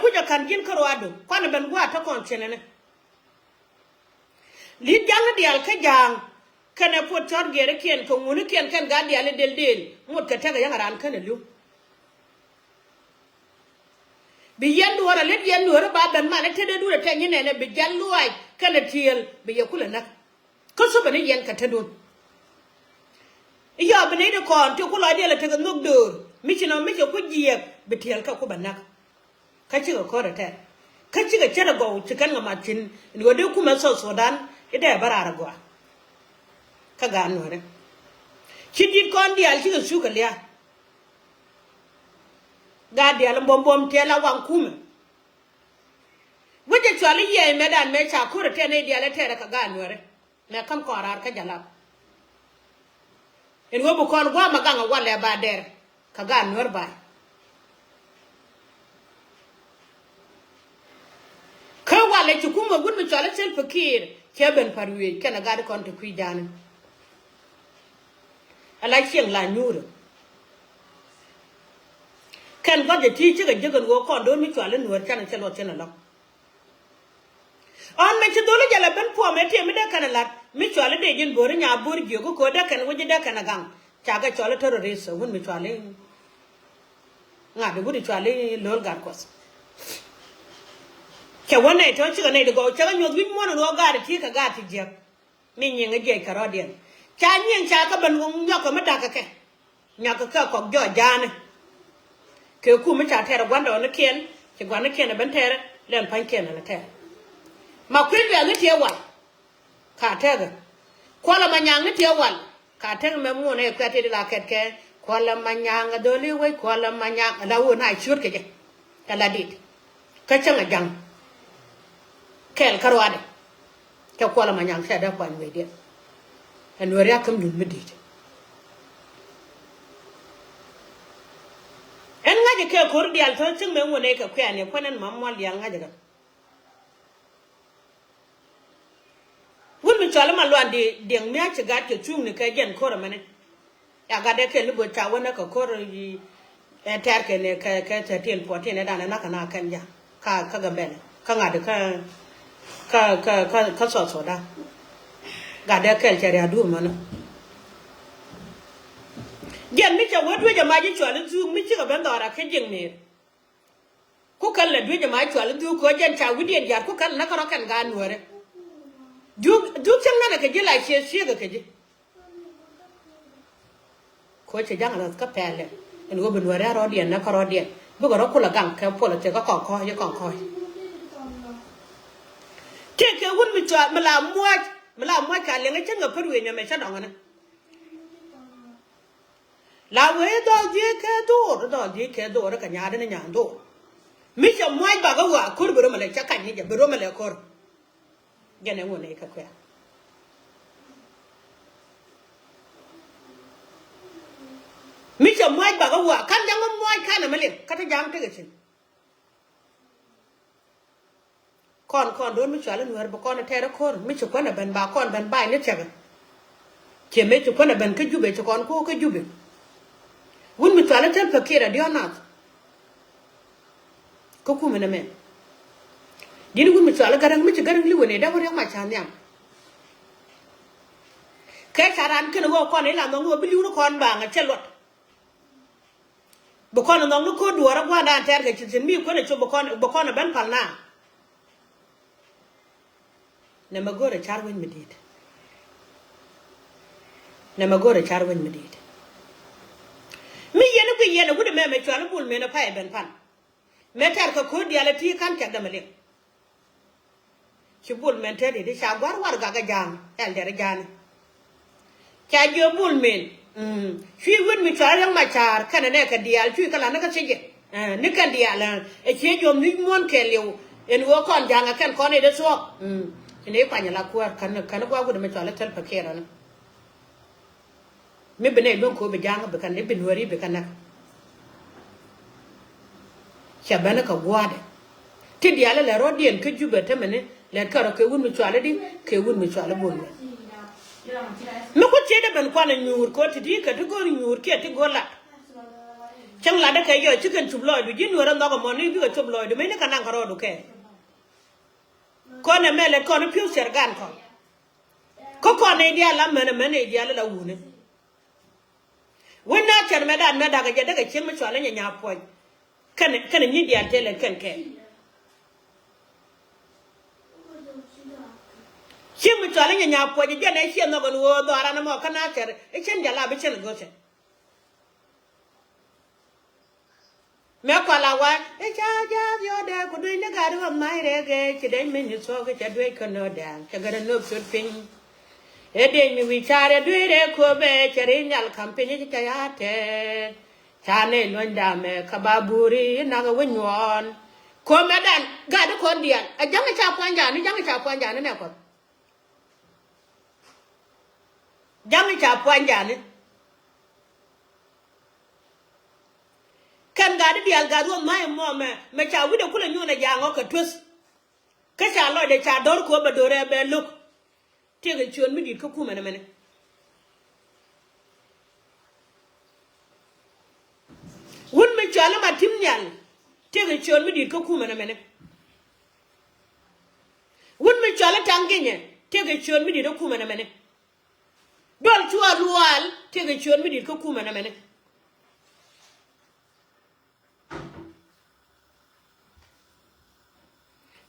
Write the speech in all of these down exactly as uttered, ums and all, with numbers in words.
Kucä ka̱n ji̱n kä ruaadu kuanɛ ben gua̱a̱th tä kɔn ciɛnɛnɛ. Li̱t ja̱ŋ diaal kä ja̱a̱ŋ kɛnɛ puɔt cɔ̱r gɛɛrikiɛn kɛ ŋunikiɛn kɛn gaat diaal i̱ del del ŋot kɛ tekɛ yäŋ a raan känɛ li̱w. Bi yɛn duɔ̱ɔ̱r a lät yɛn nueeri ba ben manɛ tetdädun a tɛny inɛnɛ bi jal luaac kɛnɛ tiëël bi yɛ kulɛ näk. Kä thupɛ ni yɛn kɛ tetdun. I̱ yɔɔk bi nɛy ti kɔn ti ku lɔcdiɛn lɛ tekɛ nhök döör mi ci nɔmɔ mi cɛ ku jiɛɛk bi tiɛɛl kɛ ku bɛ näk. Kä cikɛ ko̱r ɛ tɛr kä cikɛ ce̱t ɛ gɔw ci kɛn kɛ mat thi̱n. Ni ɣöö dee kumɛ South Sudan i̱ dee bä raar ɛ gɔaa. Kä gaat nuäärä ci di̱t kɔn diaal cikɛ thuk kɛ lia̱a̱. Gaat diaal in buɔ̱m buɔ̱m tiɛɛl a waŋ kumɛ. Wecɛ cual i̱ yiɛɛc mɛtdan mëë ca ko̱r ɛ tɛr nɛy diaal ɛ tɛrɛ kɛ gaat nuäärä. Mɛ käm kɔn raar kä jalap. Ɛn ɣöö bi kɔn gua̱a̱m a gaŋ a walɛ ba dɛr kɛ gaat nuäär ba̱a̱y. Kä walɛ ci kumɛ wut mi cɔal i̱ Salva Kiir cɛ ben pa̱r wi̱i̱c kɛnɛ gat kɔn ti kui̱ ja̱a̱ni. Ala cieŋ la nyuurä. Kɛn gua̱th jɛ ti cikɛ jek ɛn ɣöö kɔn do̱r mi cɔal i̱ nuäär canɛ cɛ luɔth cɛn ɛlɔ̱ŋ. Ɣän mɛ ci dholi jɛ lɛ ben puɔmɛ tiɛ mi dee kɛn ɛ la̱t mi cɔal i̱ dee ji̱n bo̱ri nya bo̱r jiök i̱ ko̱ dee kɛn wi̱c i̱ dee kɛn ɛ gaŋ. Ca kɛ cɔl i̱ terrorist wun mi cɔal i̱ ŋa̱t i̱ wut i̱ cɔal i̱ lo̱l gat kuɔth. Cɛ wä nɛy tɔ̱ cikɛ nɛy di gɔw cɛ kɛ nyuɔth wi̱c muɔ̱n in ɣöö gaat i̱ ti̱i̱ kɛ gaat ti jiäk. Mi nyiŋ i̱ jiɛc kɛ rɔ̱diɛn ca nyiŋ ca kɛ ben nyɔk kɛ mi da̱k kɛ kɛ. Nyak kɛ kɔk jɔɔc ja̱a̱ni. Kɛ kum mi ca tɛɛr ɛ gua̱ndɔɔŋnikiɛn ci gua̱nikiɛn ɛ ben tɛɛr lɛn pa̱nykiɛn ɛ lɛ tɛɛr. Ma kui̱n luɛɛŋni tiee wal ka tɛkɛ. Kuɔlɛ ma nyaŋni tiee wal ka tɛk mɛ muɔ̱ɔ̱n ɛ kuɛ̈t ti di la kɛtkɛ. Kuɔlɛ ma nyaŋ ɛ dholi wec kuɔlɛ ma nyaŋ ɛ la wun a ciöt kɛ jɛ. Kɛ la dit. Kä cäŋ a ja̱ŋ kɛɛl kä ruaadɛ. Cɛ kuɔl ama nyaŋ cɛ dee kuany wecdiɛn. Ɛn wee ria̱k kä mi̱th mi di̱i̱t. Ɛn ŋa̱cä kɛ ko̱r diaal tɔ̱ cäŋ mëë ŋun nɛy kɛ kuɛ̈ɛ̈n yɛ kuän ɛn mam mual diaal ŋa̱cä kɛ. Wut mi cɔal i̱ ma luan di diɛŋ mi a ci gat kɛ cuŋni kɛ jɛn ko̱r ɛmɛni. Ya gat dee kɛl ni böt ca wä näk kɛ ko̱r i̱ ɛ tɛ̈r kɛn kɛ kɛ thirteen fourteen ɛ danɛ näk kɛ na kɛn ja ka kä Gambɛla kä ŋa̱t kä kä kä kä kä South Sudan. Gat dee kɛl cɛ ria̱ duur mɔnä. Jɛn mi cɛ wä duec ɛ mac i̱ cɔal i̱ dhuuk mi cikɛ ben dhɔra kä ji̱ŋ mi̱i̱r. Ku kän lɛ duec ɛmɛ cual i̱ dhuk kɛ ɣöö jɛn ca wi̱cdiɛn ja̱a̱t ku kän lɛ näk kärɔ̱ kɛn gaat nuäärä. Dhuk dhuk cäŋ nɛnɛ kɛ ji̱ la ciɛ ciekɛ kɛ ji̱. Kɛ ɣöö cɛ ja̱ŋ la̱th kä pɛlɛ ɛn ɣöö bi nuäärä rɔ̱diɛn näk kärɔ̱diɛn bikɛ rɔ̱ kulɛ gaŋ kɛ puɔlɛ thiek kä kɔŋ kɔ̱ɔ̱c i̱ kɔŋ kɔ̱ɔ̱c. Tëëkɛ wut mi cual mi la muɔ̱c mi la muɔ̱c ka liɛŋä cäŋ kɛ pär wi̱i̱ nyɔmɛ cä dɔŋäni. La wee dhɔl dhieec kɛ dhor, dhɔl dhieec kɛ dhor kɛ nyaatdä ni nyan dhor. Mi cɛ muac bakä wa ko̱r bi röm ɛlɛ cɛ kac ni jɛ bi röm ɛlɛ ko̱r. Jɛn ɛ ŋun nɛy kɛ kuɛ. Mi cɛ muac bakä wa kan ja̱ŋ muac kan ɛmɛ liŋ kä ti ja̱ŋ tekɛ cin. Kɔn kɔn do̱r mi cual i̱ nuäär bi kɔn tɛɛr i̱ ko̱r mi ci kuänɛ ben ba kɔn ben bay ni tiɛkɛ. Ciɛ mëë ci kuänɛ ben kä Jubɛ ci kɔn ko̱o̱k kä Jubɛ. Wut mi cual i̱ Salva Kiir a diɔ̱ɔ̱k nath. Kä kumɛ nɛ mɛ di̱t wut mi cual i̱ Gäräŋ mi ci Gäräŋ li̱wɛ ni dee wä riɛk mac ca̱n nhiam. Kɛ ca raan kɛn ɣöö kɔn i̱ la nhɔŋ ɣöö bi li̱w ni kɔn baaŋ a cɛ luɔt. Bi kɔn ɛ nhɔk ni ko̱r duɔ̱ɔ̱r ɛ gua̱a̱r dan tɛɛr kɛ ci thi̱n mi kuänɛ cop bi kɔn bi kɔn ɛ ben pal na. Nɛmɛ go̱o̱rɛ car wec mi di̱i̱t. Nɛmɛ go̱o̱rɛ car wec mi di̱i̱t. Mi yɛn i̱ guic yɛn ɛ wut ɛmɛ mɛ cual i̱ Bul Mel ɛ pay ɛ ben pan. Mɛ tɛɛr kɛ ko̱r diaal ɛ ti̱i̱ ka̱n kɛk dämɛ liŋ. Ci Bul Mel te di̱t i̱ ca gua̱r warɛgak ɛ ja̱a̱ŋ ɛldɛr ɛ ja̱a̱ni. Ca jiök Bul Mel. Mm. Cui̱ wut mi cɔal Riɛk Macar kɛnɛ nɛ kɛ diaal cui̱ kɛ la̱t ni kä thiec jɛ. Eh, ni kɛn diaal, eh, ɛ ciɛ jiɔam ni muɔ̱ɔ̱n kɛɛliw. Ɛn ɣöö kɔn ja̱a̱ŋ ɛ kɛn kɔn nɛy dee thuɔ̱k. Mm. Ci nɛy kuany ala kuäär kän, kän gua̱a̱k wut mi cɔal i̱ Salva Kiir ɛnɔ. Mi bi nɛy luäŋ ko̱o̱p bi ja̱a̱ŋ bi kɛn, bi nuääri bi kɛn näk. Cɛ bɛn kɛ gua̱a̱dɛ. Ti diaal lɛ rɔ̱diɛn kä Jubɛ tämɛni lɛ kärɔ kɛ wut mi cuali di kɛ wut mi cuali Bul Mel. Mi ku ciet ɛ ben kuanɛ nyuur kɛ ti ti kɛ ti go̱o̱r nyuur kiɛ ti go̱o̱r lat. Cäŋ latdä kɛ yɔc ci kɛn cup lɔcdu ji̱ nueerä nhɔk ɛmɔ ni bikɛ cop lɔcdu mëni kɛ naŋ kɛ rɔɔdu kɛ. Kɔn ɛmɛ lɛt kɔn i̱ pi̱w cɛr gan kɔn. Kä kɔn nɛy diaal la mɛn ɛmɛn nɛy diaal la wuni. Wec na cɛr mɛ dan mɛ dakɛ jɛ dekɛ cieŋ mi cual inyɛ nya puɔc. Kɛn kɛn nyi diaal tëë lɛt kɛn kɛ. Cieŋ mi cual inyɛ nya puɔc jɛ nɛ ciɛ nhɔk ɛn ɣöö dhɔaran ɛmɔ kä na cɛr icɛn jɛ la bi cɛn go̱cɛ. Mɛ kɔl a wa̱a̱ i̱ ca ja̱a̱th yɔ̱ɔ̱dɛ ku duenyni gat ɣɔ̱p ma̱a̱c rɛɛk ëë ci dec mi ni thuɔ̱k i̱ cɛ duec kä nöödɛ cɛ gɛrɛ nööp thöt piny. Ëë dec mi wi̱i̱ ca̱a̱r ɛ dueec rɛɛk kööbɛ cɛ ri̱i̱ nhial ka̱m piny i̱ cɛ ya tɛɛth. Ca nɛy luɔ̱ny da̱a̱mɛ kä ba buuri i̱ nak ɛ wä nyuɔ̱ɔ̱n. Köömɛ dan gat i̱ kɔn diaal ɛ ja̱ŋ i̱ ca pua̱ny ja̱a̱ni ja̱ŋ i̱ ca pua̱ny ja̱a̱ni nɛ kuɔth. Ja̱ŋ i̱ ca pua̱ny ja̱a̱ni. Kɛn gat i̱ diaal gat ɣöö ma̱a̱c ɛmɔ mɛ mɛ ca wi̱cdɛ kulɛ nyuɔ̱n ɛ ja̱a̱ŋ ɔ kɛ tueth. Kä ca lɔcdɛ ca do̱r kɛ ɣöö bɛ do̱r ɛ bɛ lo̱k. Tëëkɛ ciöön mi di̱i̱t kä kumɛ nɛmɛni. Wut mi cɔal i̱ Matim Nhial tëëkɛ ciöön mi di̱i̱t kä kumɛ nɛmɛni. Wut mi cɔal i̱ Taŋ Ginyɛ tëëkɛ ciöön mi di̱i̱t kä kumɛ nɛmɛni. Duɔl Cuɔl Lual tëëkɛ ciöön mi di̱i̱t kä kumɛ nɛmɛni.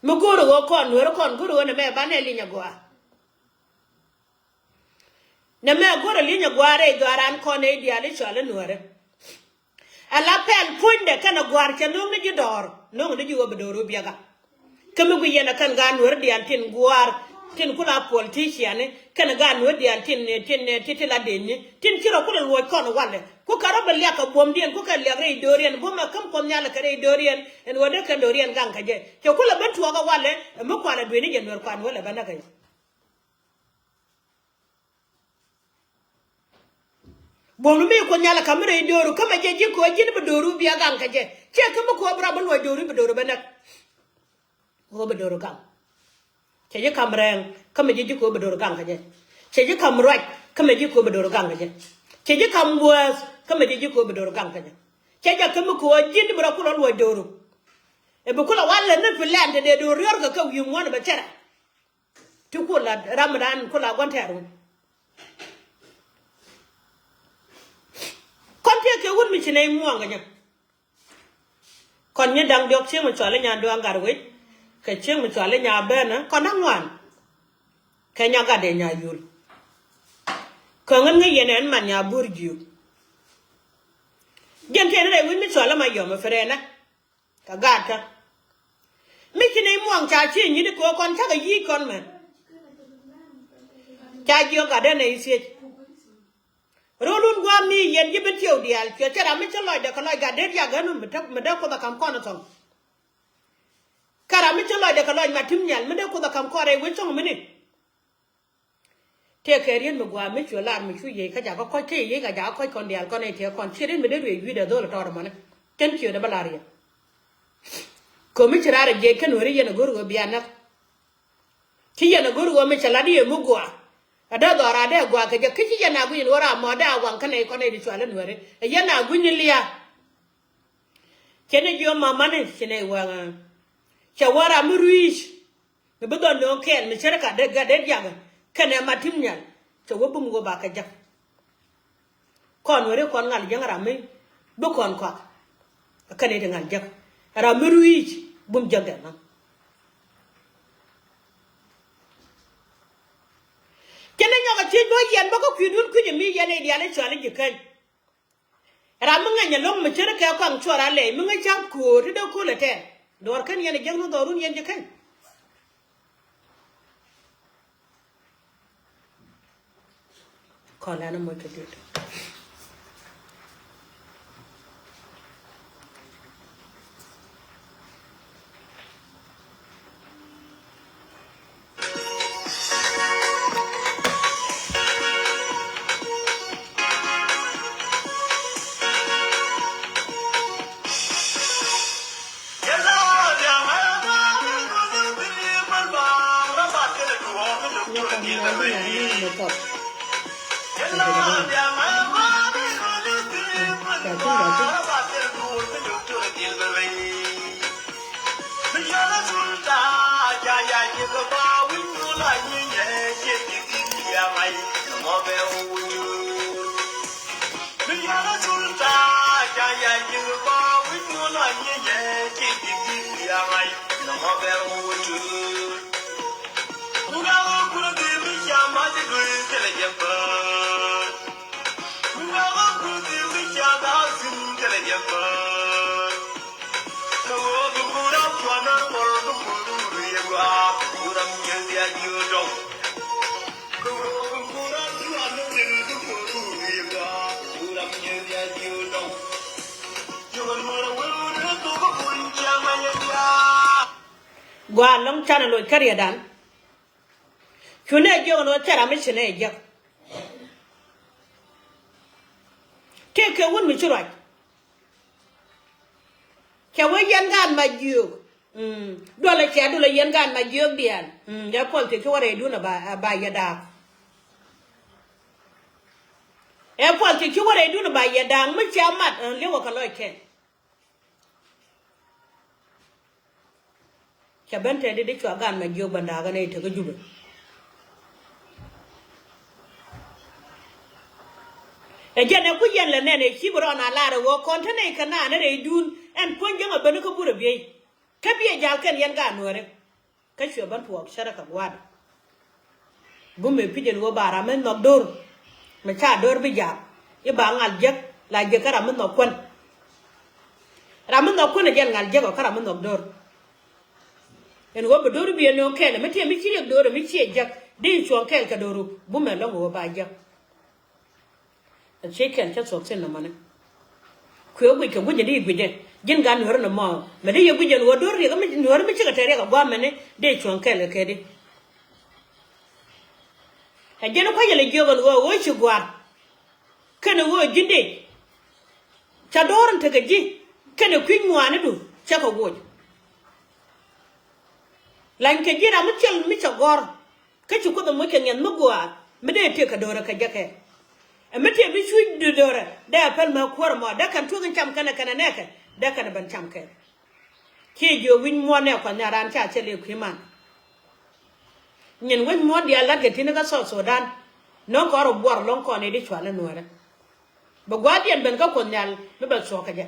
Mi go̱o̱r ɣöö kɔn nueeri kɔn go̱o̱r ɣöö nɛmɛ banɛ linyɛ gua̱a̱. Nɛmɛ go̱o̱r ɛ linyɛ gua̱a̱ rɛy dhɔaaran kɔn nɛy diaal i̱ cɔal i̱ nueeri. Ala pɛl puɔ̱nydɛ kɛnɛ gua̱a̱r cɛ no̱o̱ŋni ji̱ dɔɔr no̱o̱ŋni ji̱ ɣöö bi do̱o̱r wi̱i̱ biakä. Kä mi gui yɛn ɛ kɛn gaat nueeri diaal tin gua̱a̱r tin kula politician kɛnɛ gaat nueeri diaal tin tin ti ti la denyni tin ci rɔ kulɛ luɔc kɔn walɛ. Ku kɛ rɔ bi liak kɛ buɔ̱mdiɛn ku kɛ liak rɛy do̱riɛn buɔ̱mɛ käm Kuɔth Nhial kɛ rɛy do̱riɛn ɛn ɣöö dee kɛn do̱riɛn gaŋ kɛ jɛ cɛ kulɛ ben tuɔɔk ɛ walɛ. Ɛ mi kualɛ dueeni jɛ nueer kuan wälɛ bɛ näk kɛ jɛ. Buɔ̱mdu mi Kuoth Nhial ɛ ka̱m mi rɛy dööru kä mɛ jɛ ji̱ köö ji̱n bi dööru bia gaŋ kɛ jɛ. Ciɛ kä mi köö bi rɔ bi luɔc dööru bi dööru bɛ näk. Köö bi dööru gaŋ. Cɛ ji̱ ka̱m rɛɛŋ kä mɛ jɛ ji̱ köö bi dööru gaŋ kɛ jɛ. Cɛ ji̱ ka̱m ruac kä mɛ ji̱ köö bi dööru gaŋ kɛ jɛ. Cɛ ji̱ ka̱m wuääth kä mɛ jɛ ji̱ köö bi dööru gaŋ kɛ jɛ. Cɛ jɛ kä mi köö ji̱n bi rɔ kulɔ luɔc dööru. Ɛ bi kulɔ walɛ ni pi lɛn te dee dööru riɔ̱r kɛ kɛ wi̱i̱ ŋuɔ̱n bɛ cɛrɛ. Ti kula ram ran kula guan tɛɛr wun. Kɔn tiɛ kɛ wun mi ci nɛy muɔ̱ɔ̱ŋ kɛ nyɛ. Kɔn nyɛ da̱ŋ diɔ̱k cieŋ mi cuali nya duaŋ gat wec kɛ cieŋ mi cuali nya bɛnä kɔn da̱ŋ ŋuan. Kɛ nya gat dee nya yul. Kɛ ŋän ŋäc yɛn ɛn man nya buur jiök. Jɛn tëë ni rɛy wec mi cuali ma yɔm ɛ fɛrɛnä. Kɛ gaatkä mi ci nɛy muɔ̱ɔ̱ŋ ca ci nyit kɛ kɔn cakɛ yic kɔn mɛ. Ca jiök gatdɛ nɛy thiec. Ro̱l wun gua̱a̱m mi yɛn ji̱ ben tiɛw diaal cuɛ cɛ ram mi ci lɔcdɛ kɛ lɔc gatdɛ riak ɣän mi dee Kuoth ɛ ka̱m kɔn ɛ thɔŋ. Kä ram mi ci lɔcdɛ kɛ lɔc Matim Nhial mi dee Kuoth ɛ ka̱m kɔn rɛy wec thɔŋ mini. Tëëkɛ riet mi gua̱a̱ mi cuɛ lar mi cu yiëë kä jakä kɔc kä yiëë kä jakä kɔc kɔn diaal kɔn ɛ tiɛɛ kɔn ci riet mi dee ruëë wi̱i̱dɛ dho̱l tɔɔt ɛmɔni. Cɛn ciötdɛ bä lar yɛ. Ko̱mi ci raar ɛ jiɛc kä nueeri yɛn ɛ go̱r ɣöö bia näk. Ci yɛn ɛ go̱r ɣöö mi cɛ lat i̱ ɛ mi gua̱a̱. Ɛ dee dhɔra dee gua̱a̱ kɛ jɛ kä ci yɛn a gui̱ny in ɣöö ram mɔ dee a waŋ kä nɛy kɔn nɛy di cual ɛ nueeri ɛ yɛn a gui̱ny in lia̱a̱. Cɛn ɛ jiö mamani ci nɛy waŋ. Cɛ wä ram mi rui̱c. Mi bi dhɔn nööŋ kɛɛl mi cärä ka dee gat dee diakä kɛnɛ Matim Nhial cɛ wä bum wä ba kɛ jäk. Kɔn wä ri kɔn ŋal jäŋ ram mi bi kɔn kɔak. Kɛnɛ ti ŋal jäk ram mi rui̱c bum jäk dɛ naŋ. Cɛ ni nyɔk a thiec bä yɛn bä kä kui̱dun kui̱c mi yɛn i̱ diaal i̱ cual i̱ ji̱ käny. Ram mi ŋäc ɛlɔ̱ŋ mi cär kɛ kɔaŋ cuɔr alɛy mi ŋäc ca̱ŋ köör ti dee köl ɛ tɛɛr. Duɔ̱ɔ̱r kän yɛn ɛ jiäk ni dhɔrun yɛn ji̱ kän. Kɔn lan moc kɛ duet. Gua lɔŋ canɛ loc kä riɛdan. Cu nɛ jiök ɛn ɣöö thil ram mi ci nɛ jiäk. Tëëkɛ wut mi ci ruac. Cɛ wee yɛn gaat ma jiök. Mm. Duɔlɛ cɛ duɔlɛ yɛn gaat ma jiök diaal. Mm. Ɛ puɔl ti ci wä rɛydun ɛ ba, ɛ ba yɛ daak. Ɛ puɔl ti ci wä rɛydun ɛ ba yɛ daak mi cɛ mat, eh, li̱w ɛ kɛ lɔc kɛn. Cɛ ben tɛt di di cua gan ma jiök bä ndakä nɛy tekä Jubɛ. Ɛ jɛn ɛ ku yɛn lɛ nɛn ɛ ci bi rɔn a lar ɛ ɣöö kɔn te nɛy kɛ naan ɛ rɛydun ɛn puɔ̱ny jäŋ ɛ ben kä burɛ biey. Kä biɛ jal kɛn yɛn gan nuɛɛri. Kä cuɛ ben tuɔɔk cärɛ kɛ gua̱a̱r. Bumɛ pi̱c ɛn ɣöö ba ram mi nhɔk do̱r. Mi ca do̱r bi jaak i̱ ba ŋal jiäk la jiäk kä ram mi nhɔk kuän. Ram mi nhɔk kuän ɛ jɛn ŋal jiäk ɔ kä ram mi nhɔk do̱r. Ɛn ɣöö bi do̱r bi ɛ nööŋ kɛɛl ɛ mi tiɛm mi ci riɛk do̱r ɛ mi ciɛ jiäk di cuɔ̱ɔ̱ŋ kɛɛl kɛ do̱r bumɛ lɔ̱ŋ ɣöö ba jiäk. Ɛ ciec kɛn cä thuɔ̱k thi̱n nɔmɔni. Kuëë guic kɛ guic in di guic in ji̱n gan nuääri nɔmɔ. Mɛ di yɛ guic in ɣöö do̱r riɛk mi nuääri mi cikɛ tɛr riɛk a gua̱a̱mɛni dee cuɔ̱ŋ kɛl kɛ kɛ di. Ɛ ji̱n kua̱c in lɛ jiök in ɣöö ɣöö ci gua̱a̱r. Kɛn ɣöö ji̱n dee ca do̱r in tekɛ ji̱ kɛn kui̱ ŋuaanidu cä kɛ woc. Lany kɛ ji̱ ram mi thil mi cɛ gɔ̱r. Kä ci Kuoth ɛ moc kɛ ŋiɛth mi gɔaa mi dee tëëk kɛ do̱rɛ kɛ jɛ kɛ. Ɛ mi tëë bi cuc do̱rɛ dee a päl mɛ kuäärä mɔ dee kɛn tuɔ̱k in cam kɛnɛ kɛnɛ nɛɛkɛ dee kɛnɛ ben cam kɛ. Ci jiök wi̱c muɔ̱ɔ̱n nɛ kuath nhial raan ca thil i̱ kui̱ man. Nyin wi̱c muɔ̱ɔ̱n diaal la̱t kɛ ti̱n kä South Sudan. Nöŋ kɔn rɔ buɔr lɔ̱ŋ kɔn i̱ di cual i̱ nuäärä. Bɛ gua̱a̱thdiɛn ben kä Kuoth nhial mi bɛ thuɔ̱k kɛ jɛ.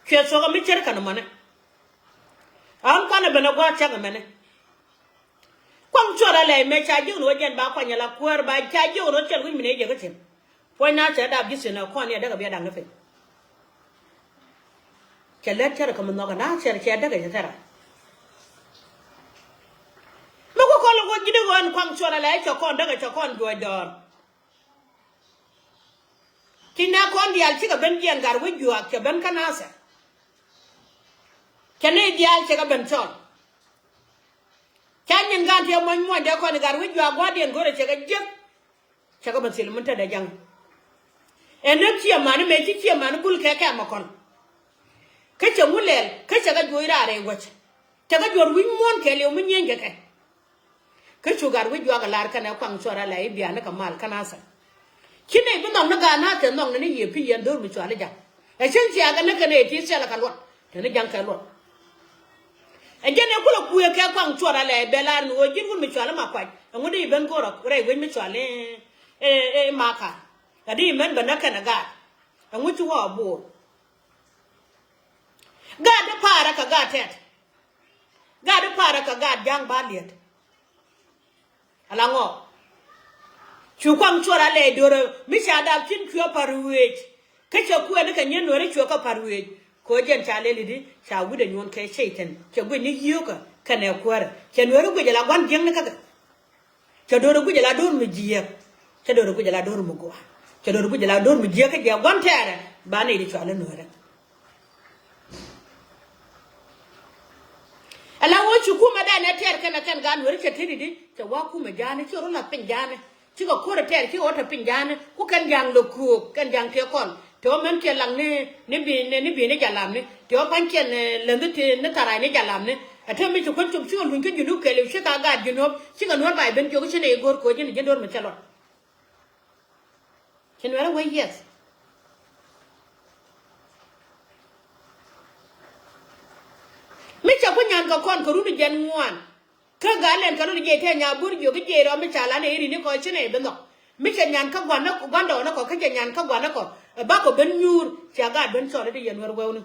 Cuɛ thuɔ̱k ɛ mi cär kɛn mɔnɛ. Ɣän kuanɛ ben ɛ gua̱a̱th cäŋ ɛmɛnɛ. Kuaŋ cuɔl alɛy mëë ca jiök ni wä jɛn ba kuany ala kuäär ba ca jiök ni wä cɛl wi̱c mi nɛ jɛ kä thi̱n. Puɔ̱ny na cɛ dap ji̱ thi̱n ɛ kɔn yɛ däk ɛ biɛ da̱ŋ ni piny. Cɛ lät cärɛ kä mi nhɔkä na cɛ cɛ däk ɛ cɛ thɛra. Mi ku kɔl ɛ wä ji̱ däk ɣän kuaŋ cuɔl alɛy cɛ kɔn däk ɛ cɛ kɔn juɔc dɔɔr. Ti nɛ kɔn diaal cikɛ ben jiɛn gat wec juaak cɛ ben kä Nathɛr. Cɛ ni diaal cɛ kɛ ben cɔl. Ca nyin gan tiɛ muɔ̱ny muɔ̱ny dee kɔn i̱ gat wec juaak gua̱a̱rdiɛn go̱rɛ cɛ kɛ jiäk. Cɛ kɛ ben thil min te dee jaŋ. Ɛn ni ciɛ mani mëë ci ciɛ mani bul kɛ kɛmɛ kɔn. Kä cɛ ŋu lɛl kä cɛ kɛ juɔc raar rɛy wäc. Cɛ kɛ juɔr wi̱c muɔ̱ɔ̱n kɛɛliw mi nyieny kɛ kɛ. Kä cu gat wi̱c juak ɛ lar kɛnɛ kuaŋ cuɔr alɛ i̱ biaani kɛ mal kä Nathɛr. Ci nɛy bi nhɔk ni gaat Nathɛr nhɔk ni ni yiëë pi̱i̱ yɛn do̱r mi cuali ja̱ŋ. Ɛ cäŋ ciaakɛ ni kɛnɛ ɛ ti thilɛ kɛ luɔt te ni ja̱ŋ kɛ luɔt. Ɛ jɛn ɛ kulɛ kuëë kɛ kuaŋ cuɔr alɛ bɛ lar ni ɣöö ji̱n wut mi cuali ma kuac ɛŋu di ben go̱r rɛy wec mi cuali i̱ Makar. Ɛ di mɛn bɛ näk kɛnɛ gaat ɛŋu ci wä ɛ bo̱o̱r. Gaat di paarä kɛ gaat tɛt. Gaat di paarä kɛ gaat ja̱a̱ŋ ba liet. Ala ŋɔ. Cu kuaŋ cuɔr alɛ do̱rä mi ca dap cin cuɛ pa̱r wec. Kä cɛ kuɛni kɛ nyin nuɛri cuɛ kä pa̱r wec. Kɛ ɣöö jɛn ca lɛl i̱di ca wi̱cdɛ nyuɔ̱n kɛ cɛy-tan cɛ guic ni yio̱o̱kä kɛnɛ kuäärä cɛ nuɛri guic ala gua̱n jiäkni kä kɛ. Cɛ do̱r ɛ guic ala do̱r mi jiääk. Cɛ do̱r ɛ guic ala do̱r mi gua̱a̱. Cɛ do̱r ɛ guic ala do̱r mi jiääk kä jiɛ gua̱n tɛɛrɛ ba nɛy di cual i̱ nuɛrɛ. Ala wä cu kumɛ dɛn ɛ tɛɛr kɛnɛ kɛn gaat nuɛrɛ cɛ tëëdi di cɛ wa kumɛ ja̱a̱ni ci rɔ la piny ja̱a̱ni. Cikɛ ko̱r ɛ tɛɛr cikɛ wä te piny ja̱a̱ni ku kɛn ja̱a̱ŋ lɛ köök kɛn ja̱a̱ŋ tëë kɔn. Tëë wä mɛn kiɛ laŋ ni ni bi ni ni bi ni jalamni tëë wä pa̱ny kiɛ ni ländhi ti ni tharac ni jalamni. Ɛ te mi ci kuän cop cikɛ luny kä Junub kɛɛliw cikɛ a gaat Junub cikɛ nuɔ̱ɔ̱r ba i̱ ben jiök ci ni i̱ go̱o̱r kööc ni ji̱n do̱r mi thil luɔt. Ci nuɛɛrä wee yieth. Kä nyan kɛ kɔn kɛ run jiɛn ŋuan. Kä gal ɛn kɛ run jiɛn tɛ nya bur jiök jiɛn rɔ mi ca lan ɛ i̱ ri ni kɔ ci nɛ bi nhɔk. Mi cɛ nyan kä gua̱n ni gua̱n dɔɔn ni kɔ kä cɛ nyan kä gua̱n ni kɔ. Ɛ bakɔ ben nyuur cia gaat ben cɔl i̱ di yɛn wär wɛw ni.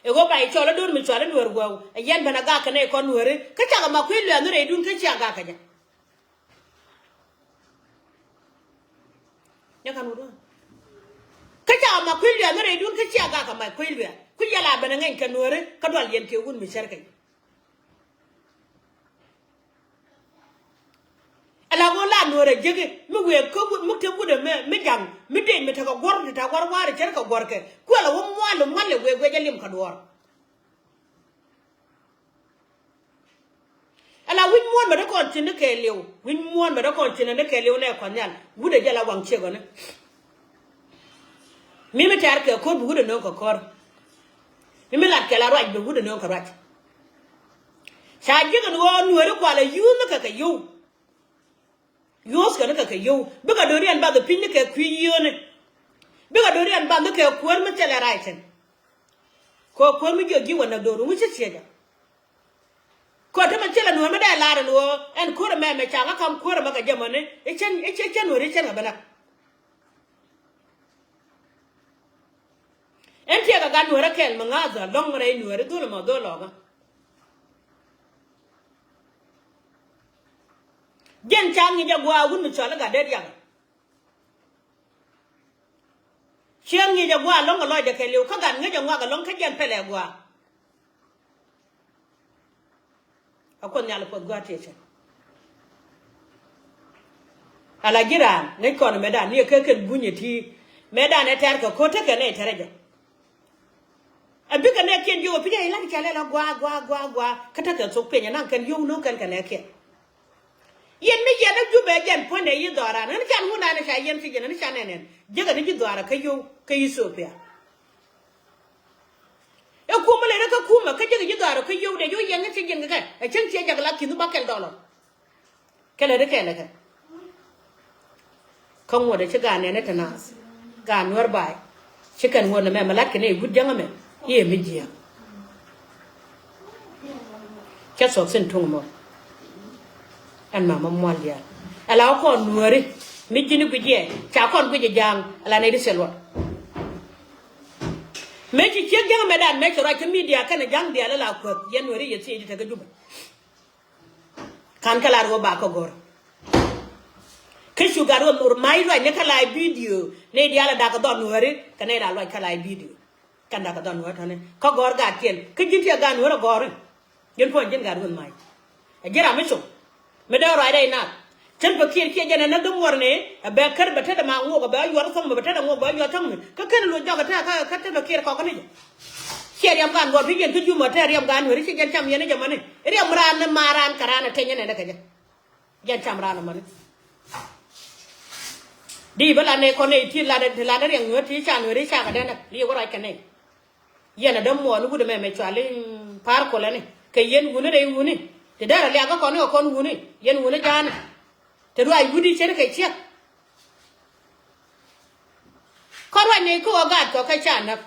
Ɛ ɣöö ba i̱ cɔl i̱ do̱r mi cɔal i̱ nuɛr guäw ɛ yɛn ben a gak kɛ nɛy kɔn nuɛri kä cakɛ ma kui̱ luɛth ni rɛydun kä cia gak kɛ jɛ. Nyɛ kan wut wä kä cakɛ ma kui̱ luɛth ni rɛydun kä cia gak kɛ ma kui̱ luɛth kui̱ yɛl a ben a ŋɛny kɛ nuɛri kä dual yɛn kiɛ wun mi cär kɛ jɛ. Ala ɣöö la nuɔ̱ɔ̱rɛ jeki mi wëë kä mi te wutdä mi ja̱ŋ mi dec mi tekɛ guɔ̱r ti ta̱ gua̱r wa̱a̱rɛ cärkɛ guɔ̱rkɛ kuɛl a wä mual mual ɛ wëë wëë jɛ lim kä duɔ̱ɔ̱r. Ala wi̱c muɔ̱ɔ̱n mɛ dee kɔn thi̱n ni kɛɛliw wi̱c muɔ̱ɔ̱n mɛ dee kɔn thi̱n ni kɛɛliw nɛ kɔn nhial wutdä jɛ la waŋ ciek ɣɔni. Mi mi tɛ̈r kɛ ko̱r bi wut ɛ nööŋ kɛ ko̱r. Mi mi lat kɛ la ruac bi wut ɛ nööŋ kɛ ruac. Ca ji̱k ɛn ɣöö nueeri kual ɛ yuuth ni kɛ kɛ yio̱w. Yuuth kɛ ni kɛ kɛ yio̱w bikɛ do̱riɛn bath ɛ pi̱ny ni kɛ kui̱ yio̱o̱ni. Bikɛ do̱riɛn bath ni kɛ kuäär mi thilɛ rac thi̱n. Kɛ kuäär mi jiök ji̱ wä näk do̱r ŋu ci thiecä. Kɔ te mɛ thilɛ nuɔ̱ɔ̱r mi dee lar ɛn ɣöö ɛn ko̱r ɛmɛ mɛ ca ŋa ka̱m ko̱r ɛmɛ kɛ jɛ mɔni i̱ cɛn i̱ cɛ cɛn nuɔ̱ɔ̱r i̱ cɛn kɛ bɛ näk. Ɛn tiɛɛk kɛ gat nuɔ̱ɔ̱r ɛ kɛl mi ŋa̱thä lɔ̱ŋ rɛy nuɔ̱ɔ̱r i̱ dhol ɛmɔ dhol lɔkä. Jɛn ca ŋi̱c ɛ gua̱a̱ wut mi cɔal i̱ gat dee diakä. Ciɛ ŋi̱i̱c ɛ gua̱a̱ lɔ̱ŋ kɛ lɔcdɛ kɛɛliw kä gat ŋi̱i̱c ɛ ŋuak ɛ lɔ̱ŋ kä jiɛn pɛlɛ ɛ gua̱a̱. A Kuoth Nhial ɛ puɔth gua̱a̱ tiecä. Ala ji̱ raan ŋäc kɔn mëëdan ni ɛ kɛ kɛn bunyɛ ti mëëdan ɛ tɛ̈r kɛ ko̱t tekɛ nɛy tɛ̈rɛ jɛ. Ɛ bikɛ nɛɛkiɛn jiök ɛ pi̱c ɛ ilat cɛ lɛl ɛ gua̱a̱ gua̱a̱ gua̱a̱ gua̱a̱ kä tekɛ thok piɛny ɛ naŋ kɛn yio̱w no̱o̱ŋ kɛn kɛ nɛɛkiɛn. Yɛn mi yɛn a Jubɛ jɛn puɔ̱nydɛ yi dhɔran ɣän can wun an ca yɛn thiec yɛn ɣän ca nɛn ɛn jiäkɛ ni ji̱ dhɔara kä yio̱w kä Ithiopia. Ɛ kumä lɛ rɛ kä kumä kä jiäkɛ ji̱ dhɔara kä yio̱w dee ji̱ wä yɛn ŋä thiec yɛn kɛ kɛ ɛ cäŋ ciɛ jak la ki̱n ba kɛl dhɔlɔ. Kɛlɛ di kɛlɛ kɛ kä ŋuɔ̱t ɛ ci gaan nɛn ɛ te naath gaan nuäär baay. Ci kɛn ŋuɔ̱t nɛ mɛ mɛ lat kɛ nɛ i̱ guut jäŋä mɛ i̱ ɛ mi jiääk. Cɛ thuɔ̱k thi̱n tuŋ mɔ. Ɛn mamä mual diaal ɛla wä kɔn nuääri mi ji̱n i̱ guic yɛ ca kɔn guic ɛ ja̱a̱ŋ ɛla nɛy di thil luɔt. Mëë ci ciek jäŋä mɛ dan mëë ci ruac kä midia kɛnɛ ja̱ŋ diaal ɛla kuäth yɛn nuääri yɛ thiec di tekä Jubɛ. Kan kɛ la ruɔ ba kä gɔr. Kä cu gat ruɔ mac ruac ni kä la bidio ni diaal a dak dhɔn wääri kɛ ni la luac kä la bidio. Kɛn dak dhɔn wääri tɔni kä gɔr gat tiɛn kä ji̱n tiɛ gat wääri gɔr. Ji̱n puɔ̱ny ji̱n gat ruɔ mac. Ɛ ji̱ ram mi cop mi dee ruac rɛy nath. Cän bɛ kiɛn kiɛ jɛn ɛn ɛ dhum wärni ɛ bɛ kär bɛ tetdɛ ma ŋuɔk ɛ bɛ yuɔr thäŋ mi bɛ tetdɛ ŋuɔk bɛ yuɔr thäŋ mi kä kän luɔc jɔk ɛ tɛ̈ kä kä tetdɛ kiɛn kɔk ni jɛ. Ciɛ riɛm gan gɔr ti jɛn kä jumɔ tɛ̈ riɛm gan weri ci jɛn cam yɛn ni jɛ mäni. Riɛm raan ni ma raan kɛ raan ɛ teny ɛn ɛn ɛ kɛ jɛ. Jɛn cam raan ɛ mäni. Di bä lat nɛ kɔn nɛ ti lat ti lat riɛm nuɔ̱t ti ca nuɔ̱t ri cakɛ dɛn ɛ li wä ruac kɛ nɛ. Yɛn a däm muɔɔn wut ɛmɛ mɛ cual i̱ pa̱a̱r kolɛni kɛ yɛn wuni rɛy wuni. Ti däär a liak kä kɔn i̱ kɛ kɔn wuni yɛn wuni ja̱a̱ni. Ti ruac wut i̱ cɛn kɛ ciek. Kɔn ruac nɛy kä ɣöö gaat kɔ kä ca näk.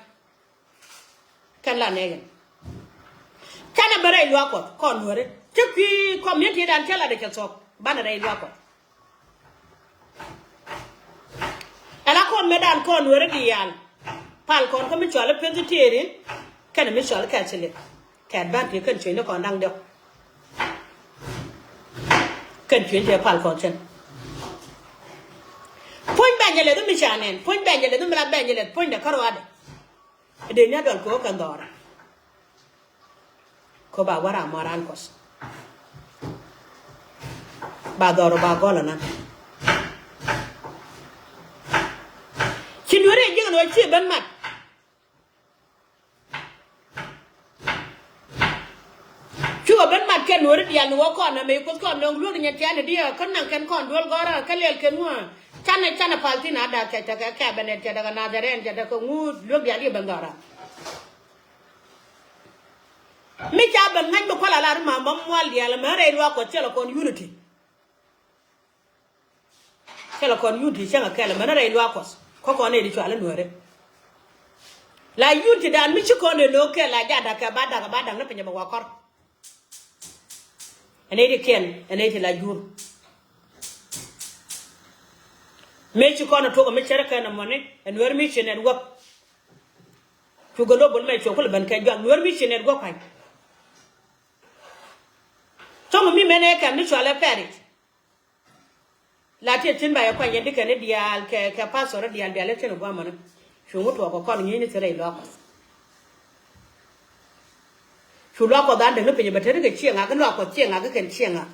Kɛn la nɛɛkɛn canɛ bä rɛy luaak Kuɔth kɔn nuääri cä kui̱ community dan cä lat ɛ cɛ thuɔ̱k banɛ rɛy luaak Kuɔth. Ɛla kɔn mëë dan kɔn nuääri diaal pal kɔn kä mi cɔal i̱ Presbyterian kɛnɛ mi cɔal i̱ Catholic kɛ advantage kɛn cuëny ni kɔn da̱ŋ diɔ̱k. Kɛn cuëny tëë pal kɔn cɛn puɔ̱ny bɛny jɛ lɛth mi ca nɛn puɔ̱ny bɛny jɛ lɛth mi la bɛny jɛ lɛth puɔ̱nydɛ kä ruaadɛ. Dee ni a dual kɛ ɣöö kɛn dhɔra. Kɛ ba wä ram mɔ ran Kuɔth. Ba dhɔr ba gɔl anan. Ci nuɔri ji̱ kɛ nuɔr ci ben mat. Cukɛ ben mat kɛ nuɔri diaal ni wä kɔn amɛ Kuoth kɔn nöŋ luäk nyɛ tian ni diɛ kä naŋ kɛn kɔn duel gɔrä kä lɛl kɛn ŋuä. Canɛ canɛ pal thin a dak kɛ tekɛ kɛ bɛ nɛn kɛ tekɛ nathɛrɛn kɛ tekɛ ŋu luäk diaal iɛ ben dhɔra. Mi ca ben ŋa̱c mi kual a lar ma ma mual diaal mɛ rɛy luaak Kuɔth cɛl a kɔn unity. Cɛl a kɔn unity cäŋ a kɛl mɛn rɛy luaak Kuɔth kä kɔn nɛy di cual i̱ nuääri. La yun ti dan mi ci kɔn de lo̱o̱k kɛ la ja da̱k kɛ ba da̱k ba da̱k ni piny bɛ wa kɔr. Ɛn iti kiɛn ɛn iti la jur. Mëë ci kɔn a tuɔk mi cɛrɛ kɛn a mɔni ɛ Nuer Mission Network. Cu Global mɛ cuɔ kulɛ ben kɛ juak Nuer Mission Network pa̱ny. Cɔŋ mi mɛn ɛ kɛm ni cual ɛ pɛric. La tiet tin ba yɛ kuany yɛn di kɛn ni diaal kɛ kɛ pastor diaal diaal ɛ tin guamani. Cu ŋut tuɔk kɔn ŋi̱i̱ni thilɛ iluak. Cu luak Kuɔth an däŋ ni piny bɛ te ri kɛ cieŋ ak luak Kuɔth cieŋ ak kɛn cieŋ ak.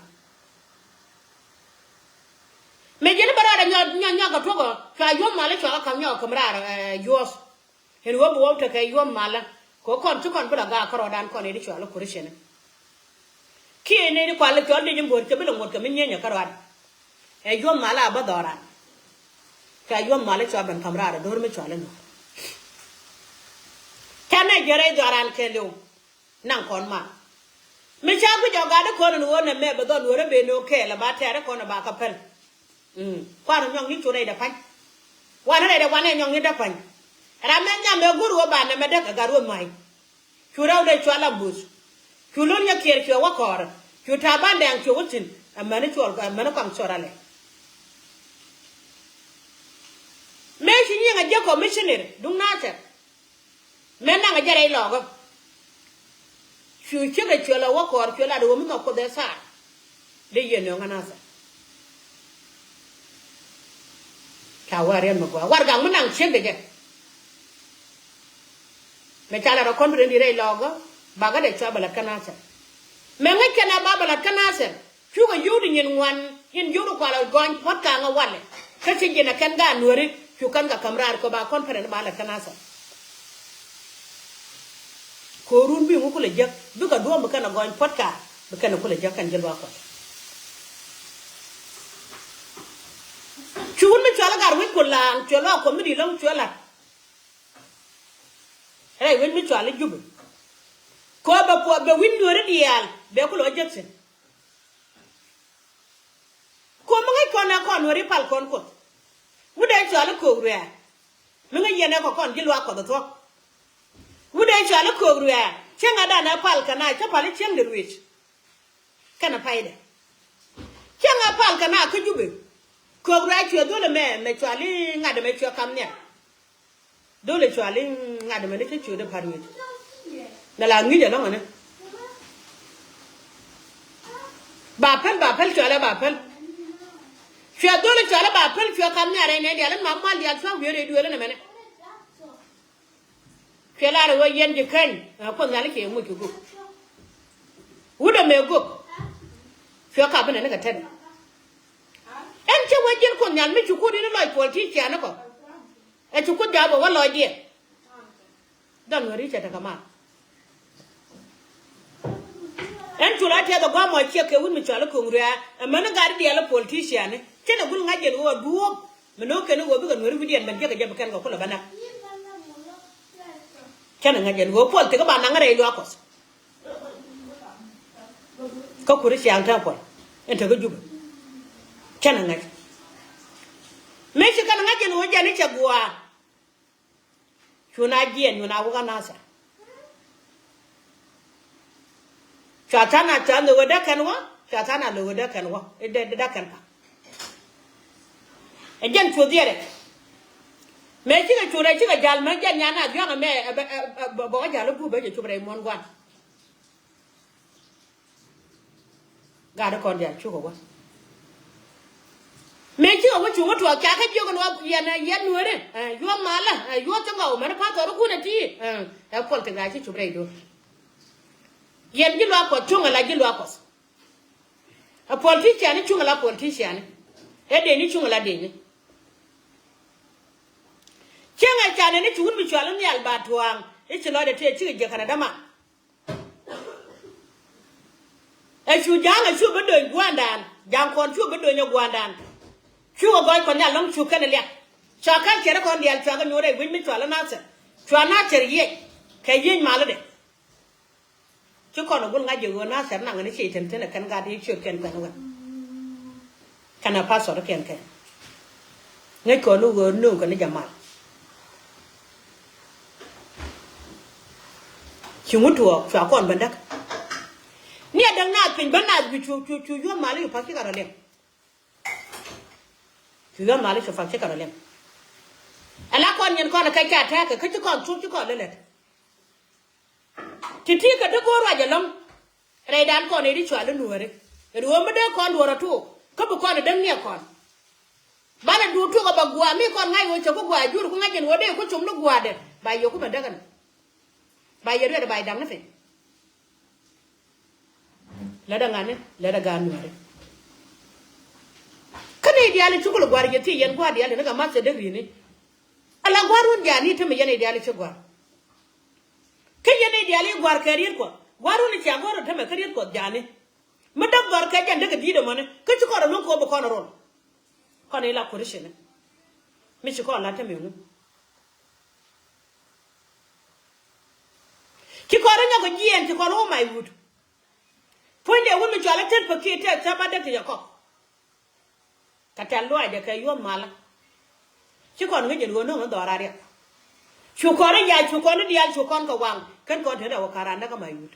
Mëë jiɛn bɛ rɔɔdɛ nyɔk nyɔk nyɔk kɛ tuɔk ɔ cua yuɔm mal cua kɛ ka̱m nyɔk kɛ mi raar ɛ yuɔth. Ɛn ɣöö bi wä tekɛ yuɔm malä kɛ ɣöö kɔn ci kɔn bi la gaak kärɔɔdan kɔn ëë di cɔal i̱ Kuricini. Kiɛ nɛy di kual i̱ cɔl dic in bo̱o̱r cɛ bi la ŋuɔ̱t kɛ mi nyieenyɛ kärɔɔdan. Ɛ yuɔm malä a bä dhɔran. Ca yuɔm malä cua ben ka̱m raar ɛ do̱r mi cɔal i̱ Nuɔ̱ɔ̱r. Ca nɛ jiɛ rɛy dhɔran kɛɛliw. Naŋ kɔn mal. Mi ca guic ɔ gat di kɔn in ɣöö nɛ mɛ bɛ dhɔl wërä ben ni ɣöö kɛɛl ɛ ba tɛɛr ikɔn ɛ ba kä päl. Mm. Kuan ɔ nyɔŋ ni cu rɛydɛ pa̱ny. Wanɛ rɛydɛ wanɛ nyɔŋ ni däk pa̱ny. Ram mɛ nyam mɛ go̱r ɣöö ba nɛ mɛ däk ɛ gat ɣöö ma̱y. Cu rɛw dee cua la buth. Cu lo̱n nyɛ kiɛɛr cuɛ wä kɔɔrä. Cu ta̱a̱ ban dɛɛŋ cuɛ wä thi̱n. Amäni cuɔl amäni kɔaŋ cuɔl ralɛ. Mëë ci nyiŋ a jiäk kɔ missionary duŋ Nathɛr. Mëë naŋ a jɛ rɛy lɔɔkä. Cu ciek ɛ cuɛ lɔ wä kɔɔr cuɛ lat ɣöö mi nhɔk Kuoth ɛ thaar. Dee yɛ nööŋ anathɛ. Ca wä riɛn mi gɔaa warɛgak mi naŋ ciek dee jɛ. Mëë ca lat ɛ kɔn bi rɛn di rɛy lɔɔkä bakä dee cua bɛ lat kä nathɛ. Mëë ŋäc kɛn a ba bɛ lat kä nathɛ. Cukɛ yio̱w ti nyin ŋuan in yio̱w ti kual ɛ gɔny puɔ̱t ka̱a̱ŋ ɛ walɛ. Kä ci ji̱n ɛ kɛn gaat Nuääri cu kɛn kɛ ka̱m raar kɛ ba kɔn pɛrɛn ba lɛ kɛn a thɛl. Ko̱o̱run bi ŋu kulɛ jiäk bikɛ duɔ̱ɔ̱m bi kɛn ɛ gɔny puɔ̱t ka̱a̱ŋ bi kɛn ɛ kulɛ jiäk kɛn ji̱ luaak Kuɔth. Cu wut mi cual ɛ gat wec ku laaŋ cuɛ luaak Kuɔth mi di̱i̱t lɔ̱ŋ cuɛ la̱t. Rɛy wec mi cual i̱ Jubɛ. Kɛ ɣöö bɛ kuɔth bɛ wi̱n Nuääri diaal bɛ kulɛ wä jek thi̱n. Kɛ ɣöö mi ŋäc kɔn ɛ kɔn Nuääri pal kɔn Kuoth. Wut dee cɔal i̱ Ko̱o̱k Ruɛ̈ɛ̈. Mi ŋäc yɛn ɛ kɔ kɔn ji̱ luaak Kuɔth ɛ thuɔ̱k. Wut dee cɔal i̱ Ko̱o̱k Ruɛ̈ɛ̈ cieŋ ɛ dan ɛ pal kɛ na cä pal i̱ cieŋ de ruëëc. Kɛnɛ paydɛ. Cieŋ ɛ pal kɛ na kä Jubɛ. Ko̱o̱k Ruɛ̈ɛ̈ cuɛ dhol ɛmɛ mɛ cual i̱ ŋa̱t ɛmɛ cuɛ kam nhial. Dhol ɛ cual i̱ ŋa̱t ɛmɛ ni cä ciötdɛ pa̱t wec. Mɛ la ŋi̱c ɛlɔ̱ŋ ɛnɛ. Ba päl ba päl cual ɛ ba päl. Cuɛ dhol ɛ cual ɛ ba päl cuɛ kam nhial rɛy nɛ diaal in ma mal diaal cua wiee rɛy duëël ɛn ɛmɛnɛ. Cuɛ lar ɛ ɣöö yɛn ji̱ käny ɛ Kuoth Nhial i̱ ciɛ muc kɛ gök. Wut ɛmɛ gök. Cuɛ kap inɛ ni kɛ tɛn. Ɛn cä wee jiɛn Kuoth Nhial mi ci Kuoth in lɔc politician ni kɔ. Ɛ ci Kuoth ja̱a̱p ɛ wä lɔcdiɛn. Dhɔl Nuääri cɛ tekɛ mal. Ɛn cu la tiɛth ɛ gua̱a̱m ɔ ciɛk kɛ wut mi cɔal i̱ Ko̱o̱k Ruɛ̈ɛ̈ ɛmɛni gat i̱ diaal i̱ politician ni. Cɛn ɛ gul ŋa̱c jɛn ɣöö a duɔ̱ɔ̱p. Mi no̱o̱k kɛn i̱ ɣöö bikɛ Nuääri wi̱cdiɛn ben jiäk kɛ jɛ bi kɛn kɛ kulɛ bä näk. Cɛn ɛ ŋa̱c jɛn ɣöö puɔl thik i̱ ba naŋ rɛy luaak Kuɔth. Kä kuri ciaŋ tɛ̈ puɔl in tekä Jubɛ. Cɛn ɛ ŋa̱c. Mëë ci kɛn ɛ ŋa̱c jɛn ɣöö jɛn i̱ cɛ gua̱a̱. Cu na jiɛn cu na wä kä Nathɛr. Cua tha̱a̱ŋ a tha̱a̱ŋ lo̱k ɛ däk kɛn wä cua tha̱a̱ŋ a lo̱k ɛ däk kɛn wä. Ɛ däk kɛn pa̱k. Ɛ jɛn cu dhiɛrɛ. Mëë cikɛ cu rɛy cikɛ ja̱l mäk jɛn nyan a dhiɔ̱a̱ŋ ɛmɛ ɛ bɛ ɛ bɛ bɛ bɛ ja̱l ɛ gup ɛ jɛ cop rɛy muɔ̱n gua̱n. Gat ɛ kɔn diaal cukɛ wä. Mëë cikɛ wä cuŋä tuɔɔk ca kä jiök ɛn wä yɛn ɛ yɛn Nuääri ɛ yuɔ̱th malä ɛ yuɔ̱th ti ŋɔw mɛn pa̱th ɣɔr ikun ɛ ti ɛ puɔl ti gaa ci cop rɛy do̱r. Yɛn ji̱ luaak Kuɔth cuŋɛ la ji̱ luaak Kuɔth. Ɛ politician ni cuŋɛ la politician ni ɛ deni cuŋɛ la deni. Cieŋɛ canɛ ni ci wut mi cual in nhial ba tua̱a̱ŋ i̱ ci lɔcdɛ tëë cikɛ jiäk kɛnɛ däma. Ɛ cu ja̱a̱ŋ ɛ cu bi do̱ny gua̱a̱ndan ja̱a̱ŋ kɔn cu bi do̱ny ɛ gua̱a̱ndan. Cu ɛ gɔ̱c kɔn nhial lɔ̱ŋ cu kɛn ɛ liak. Cua ka̱l cɛr kɔn diaal cua kɛ nyuɔ̱t rɛy wi̱c mi cual in Nathɛr cua Nathɛr yiëc kɛ yiëc malä dɛ. Ci kɔn ɛ gul ŋa̱c jɛ ɣöö Nathɛr naŋ ni ciec tɛn thin ɛ kɛn gat i̱ ciötkiɛn kuɛn wɛn. Kɛn ɛ pastor kiɛn kɛn ŋäc kɔn ni ɣöö nööŋ kɛn ni jɛ mal. Ŋut tuɔɔk cua kɔn bä däk. Ni a däŋ naath piny bä naath bi cu cu cu yuɔ̱m mali cu pak ci ka rɔ liɛŋ. Cu yuɔ̱m mali cu pak ci ka rɔ liɛŋ. Ala kɔn nyin kɔn kä ca tɛ̈kɛ kä ci kɔn thuk ci kɔn lä lät. Ti ti kä ti go̱o̱r ruac ɛlɔ̱ŋ. Rɛydan kɔn ëë di cua lä nuääri. Ɛn ɣöö mi dee kɔn duɔ̱ɔ̱r ɛ tuuk kä bi kɔn ɛ däŋ niɛ kɔn. Banɛ duut tuɔk ɛ ba gua̱a̱ mi kɔn ŋa̱c ɣöö cɛ ku gua̱a̱ jur ku ŋa̱c ɛn ɣöö dee ku cum ni gua̱a̱dɛ ba yɛ ku bɛ däk ɛn. Ba yɛ duet ɛ ba yɛ da̱ŋ ni piny. Lätdä ŋa̱ni lätdä gaat nuääri. Kä ni diaal i̱ cukul ɛ gua̱a̱r yɛ thiec yɛn gua̱a̱r diaal ni kɛ math cɛ däk ri̱i̱ni. Ala gua̱a̱r wun ja̱a̱ni tämɛ yɛn i̱ diaal i̱ ci gua̱a̱r. Kä yɛn i̱ diaal i̱ gua̱a̱r kɛ riet kuɔth gua̱a̱r wun i̱ cia gua̱a̱r wun tämɛ kä riet kuɔth ja̱a̱ni. Mi däk dhɔr kɛ jɛn däk kɛ di̱i̱t ɛmɔni kä ci kɔn rɔ luäŋ kɛ ɣöö bi kɔn rol. Kɔn ila kuäär cini mi ci kɔn la tämɛ ŋu. Ci kɔn rɔ nyɔk kɛ jiɛɛn ci kɔn rɔ wä may wut. Puɔ̱nydɛ wut mi cɔal a tet pä kiɛ tɛk thäp a däk ti jɛ kɔk. Kɛ tɛ̈th luaac dee kɛ yuɔ̱m malä. Ci kɔn ŋäc ɛn ɣöö no̱o̱ŋ in dhɔra riɛk. Cu kɔn in yac cu kɔn in diaal cu kɔn kɛ waŋ kɛn kɔn te rɛw ɛ ka̱ra̱n näk kä mac wut.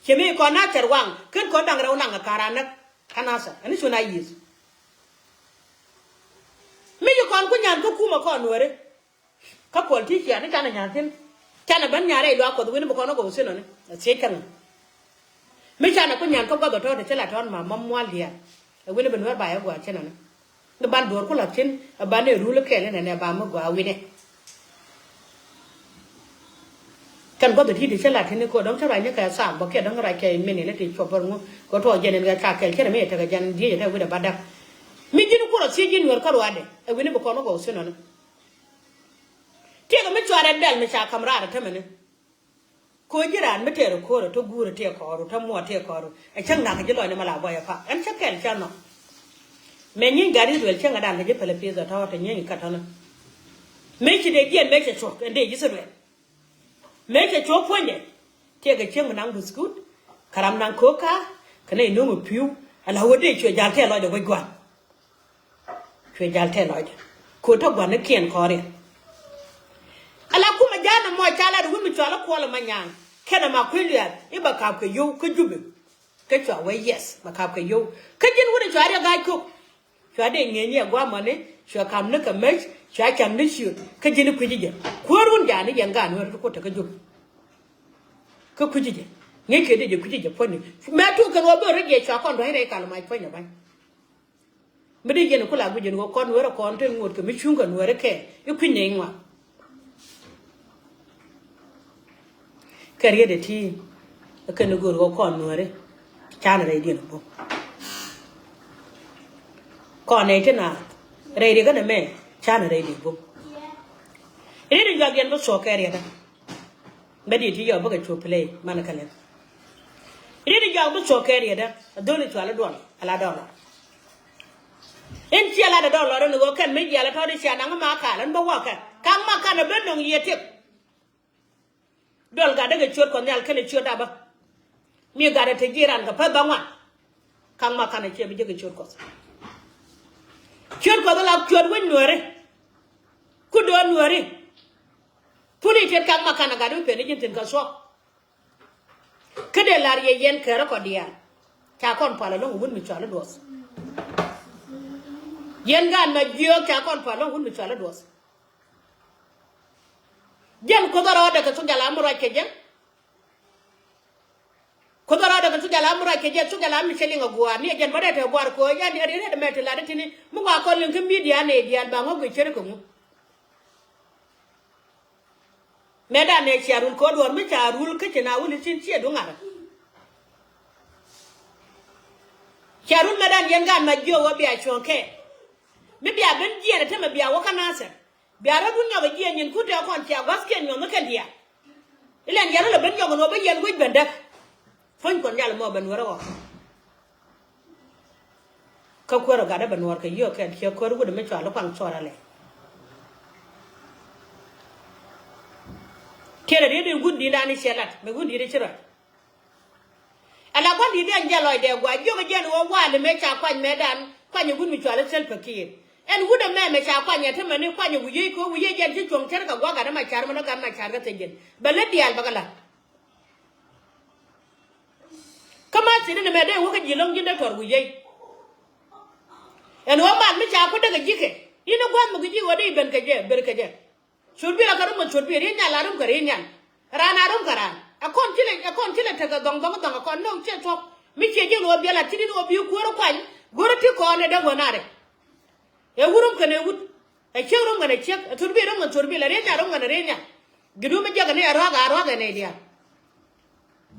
Ci mi kɔn na thɛr waŋ kɛn kɔn da̱ŋ rɛw naŋ ɛ ka̱ra̱n näk. Kä nathɛr ɛn cu na yiëth. Mi ci kɔn ku nyan kä kumɛ kɔn nuääri. Kä politician ni canɛ nyan thi̱n. Canɛ ben nyan rɛy luaak kuɔth wi̱ni bi kɔn ɛ gɔw thi̱n ɔni ɛ thiec kɛn ŋa̱. Mi canɛ ku nyan kä gua̱th ɔ tɔ̱ ti ci la tɔ̱ɔ̱n ma ma mual diaal. Ɛ wi̱ni bi nuäär ba yɛ gua̱a̱r cin ɔni. Ni ban duɔ̱ɔ̱r ku la̱th cin ɛ ban ɛ rul kɛɛl inɛ nɛ ba mi gua̱a̱ wi̱ni. Kɛn gua̱th ɛ ti̱i̱t ti ci la ti̱n i̱ ko̱ dɔ̱ŋ ci ruac ni kɛ thaak bä kiɛ dɔ̱ŋ ruac kɛ min ilä ti cuɔp bär ŋu kɛ tuɔɔk jɛn in kɛ thaak kɛl cin ɛ mi yɛ tekɛ jɛn diec ɛ tɛ wi̱dɛ ba däk. Mi ji̱n kurɔ thiec ji̱n nuäär kä ruaadɛ ɛ wi̱ni bi kɔn wä gɔw thi̱n ɔni. Tiɛkɛ mi cuarɛ dɛl mi ca ka̱m raar ɛ tämɛni. Ko̱ ji̱ raan mi tɛɛr ɛ ko̱r ɛ te guur ɛ tëë kɔɔru te muɔɔr tëë kɔɔru ɛ cäŋ nak kɛ ji̱ lɔcni mɛ la buɔyɛ pak ɛn cä kɛl cä nɔ. Mɛ nyieeny gat Ithɛrɛl cäŋ ɛ dan kɛ ji̱ pɛlɛ pi̱i̱th ɛ tɔ̱ te nyieeny kä tɔ̱nä. Mëë ci dee jiɛn mëë cɛ cuɔ̱k ɛn dee ji̱ Ithɛrɛl. Mëë cɛ cuɔ̱k puɔ̱nydɛ tiɛɛkɛ cieŋ mi naŋ buthkut kɛ ram naŋ ko̱o̱k ka̱a̱ kɛ nɛy no̱o̱ŋ ɛ pi̱w. Ala wä dee cuɛ ja̱l tɛɛ lɔcdɛ wec gua̱a̱n. Cuɛ ja̱l tɛɛ lɔcdɛ ko̱o̱t tä gua̱nikiɛn kɔɔriɛn. Ala kumɛ ja̱a̱n ɛmɔ ca lat wun mi cɔal i̱ Kuɔl ɛmɔ nyaaŋ kɛnɛ ma kui̱ liath i̱ bɛ ka̱p kɛ yio̱w kä Jubɛ. Kä cua wee yes bɛ ka̱p kɛ yio̱w kä ji̱n wun i̱ cua riɛk ga̱a̱c ko̱k. Cua dee ŋi̱eec ni ɛ gua̱a̱mɔni cua ka̱m ni kɛ mec cua cam ni ciöt kä ji̱n i̱ kui̱ci jɛ. Kuäär wun ja̱a̱n i̱ yɛn ga̱a̱n wun ri ti kuoth te kä Jubɛ. Kä kui̱ci jɛ ŋi̱eec kɛ dee jɛ kui̱ci jɛ puɔ̱nyni mɛ tuuk kɛn wä ben ri jɛ cua kɔn dua̱c rɛy kal mac puɔ̱ny ɛ ba̱ny. Mi di yɛn ku la guic yɛn ɣöö kɔn nueerä kɔn te ŋot kɛ mi cuŋ kɛ nueerä kɛ i̱ kui̱ny nɛy ŋuan. Kɛ riet ɛ ti kɛn i̱ go̱o̱r ɣöö kɔn nueerä canɛ rɛydiɛn ɛ bum. Kɔn nɛy ti naath rɛy riet kɛn ɛmɛ canɛ rɛydiɛn bum. Riet in juak yɛn bi thuɔ̱k kɛ riɛtdä. Bä diet ti yɔk bä kɛ cu play man kɛ lɛp. Riet in juak bi thuɔ̱k kɛ riɛtdä a dholi cual i̱ duɔl ala dɔlɔ. In ciɛ lat a dɔlɔ rin i̱ ɣöö kɛn mi jial a tɔ̱ di cia naŋ ma kal in bä wä kɛ kaŋ ma kan a ben nɔŋ yiëë tiek. Duɔl gat dee kɛ ciöt kɔn nhial kɛn i̱ ciöt a bä. Mi gat a te ji̱ ran kɛ päth bä ŋuan. Kaŋ ma kan a ciɛ bi jek i̱ ciöt kɔth. Ciöt kɔth ala ciöt wec nuääri. Ku do̱o̱n nuääri. Puni tiet kaŋ ma kan a gat i̱ mi pen i̱ ji̱n thi̱n kɛ thuɔ̱k. Kä dee la̱r yɛ yɛn kärä kɔ diaal. Ca kɔn pal ɛlɔ̱ŋ wut mi cɔal i̱ duɔth. Yɛn gaat ma jiöök ca kɔn pal ɛlɔ̱ŋ wut mi cɔal i̱ duɔth. Jɛn kuoth ɛ rɔɔdɛ kɛ thuk jal a mi ruac kɛ jɛ. Kuoth ɛ rɔɔdɛ kɛ thuk jal a mi ruac kɛ jɛ thuk jal a mi cɛ liŋ ɛ gua̱a̱r ni ɛ jɛn bä dee te gua̱a̱r ko̱o̱c ɛn riet riet ɛmɛ ti lat i̱ tini mi wa kɔn liŋ kä midia nɛy diaal ba ŋɔ̱k guic cär kɛ ŋu. Mɛ dan nɛ cia rul kɛ duɔ̱ɔ̱r mi ca rul kä ci na wuli cin ciɛ duŋ ŋa̱rä. Cia rul mɛ dan yɛn gan ma jiök wä bia cuɔ̱ŋ kɛ. Mi bia ben jiɛn ɛ te mɛ bia wä kä nathɛr. Bia rɔ̱ dun nyɔk ɛ jiɛn nyin kut tɛ kɔn cia gua̱thkiɛn nyɔ̱n mi kɛn diaal. Ilɛn yɛn rɔ lɛ ben nyɔk ɛn wä ben yɛn wec ben däk. Puɔ̱ny kɔn jal ɛmɔ ben wä rɔ ɣɔk. Kä kuäär ɔ gatdä bɛ nuɔɔr kɛ yio̱o̱kɛn ciɛ kuäär wut mi cɔal i̱ kuaŋ cɔɔr alɛ. Tiɛɛr ɛ riet in wut di̱i̱t dan i̱ ciɛ lat mi wut di̱i̱t i̱ ci rɔt. Ala gua̱n di̱i̱t in jɛ lɔcdɛ gua̱c jiök jiɛn ɣöö wali mëë ca kuany mëë dan kuany i̱ wut mi cɔal i̱ Salva Kiir. Ɛn wut ɛmɛ mɛ ca kuany ɛ tämɛ ni kuany ɛ wi̱i̱ yey kɛ wi̱i̱ yey jɛn ci cuɔ̱ŋ cär kɛ gua̱a̱k gat ɛ ma car mɛn ɛ gat ma car kɛ thec jɛn. Bɛ lät diaal bɛ kɛ la̱t. Kä ma thi̱n ni mɛ dee wä kä ji̱ lo̱ŋ ji̱n dee tɔr wi̱i̱ yey. Ɛn ɣöö man mi ca ku dee kɛ ji̱ kɛ. Yɛn i̱ gua̱a̱th mi kɛ ji̱ ɣöö dee i̱ ben kɛ jɛ, ber kɛ jɛ. Cut bi la kɛ rum ɛ cut bi ri̱n nyal a rum kɛ ri̱n nyal. Raan a rum kɛ raan. Ɛ kɔn ci lɛ, ɛ kɔn ci lɛ tekɛ dhɔŋ dhɔŋ dhɔŋ ɛ kɔn nɔk ciɛ thuɔ̱k. Mi ciɛ ji̱ luɔp biɛl a ti di̱t ɣöö bi kuäär ɛ kuany. Go̱rä ti kɔn ɛ dee ɣöö na rɛ. Ɛ wut rum kɛnɛ wut. Ɛ ciek rom ŋän ɛ ciek, ɛ thurbil rom ŋän thurbil, ɛ rieny nyal rom ŋän ɛ rieny nyal. Gidum mi jiäk ɛ ni ɛ ruak ɛ ruak ɛ nɛy diaal.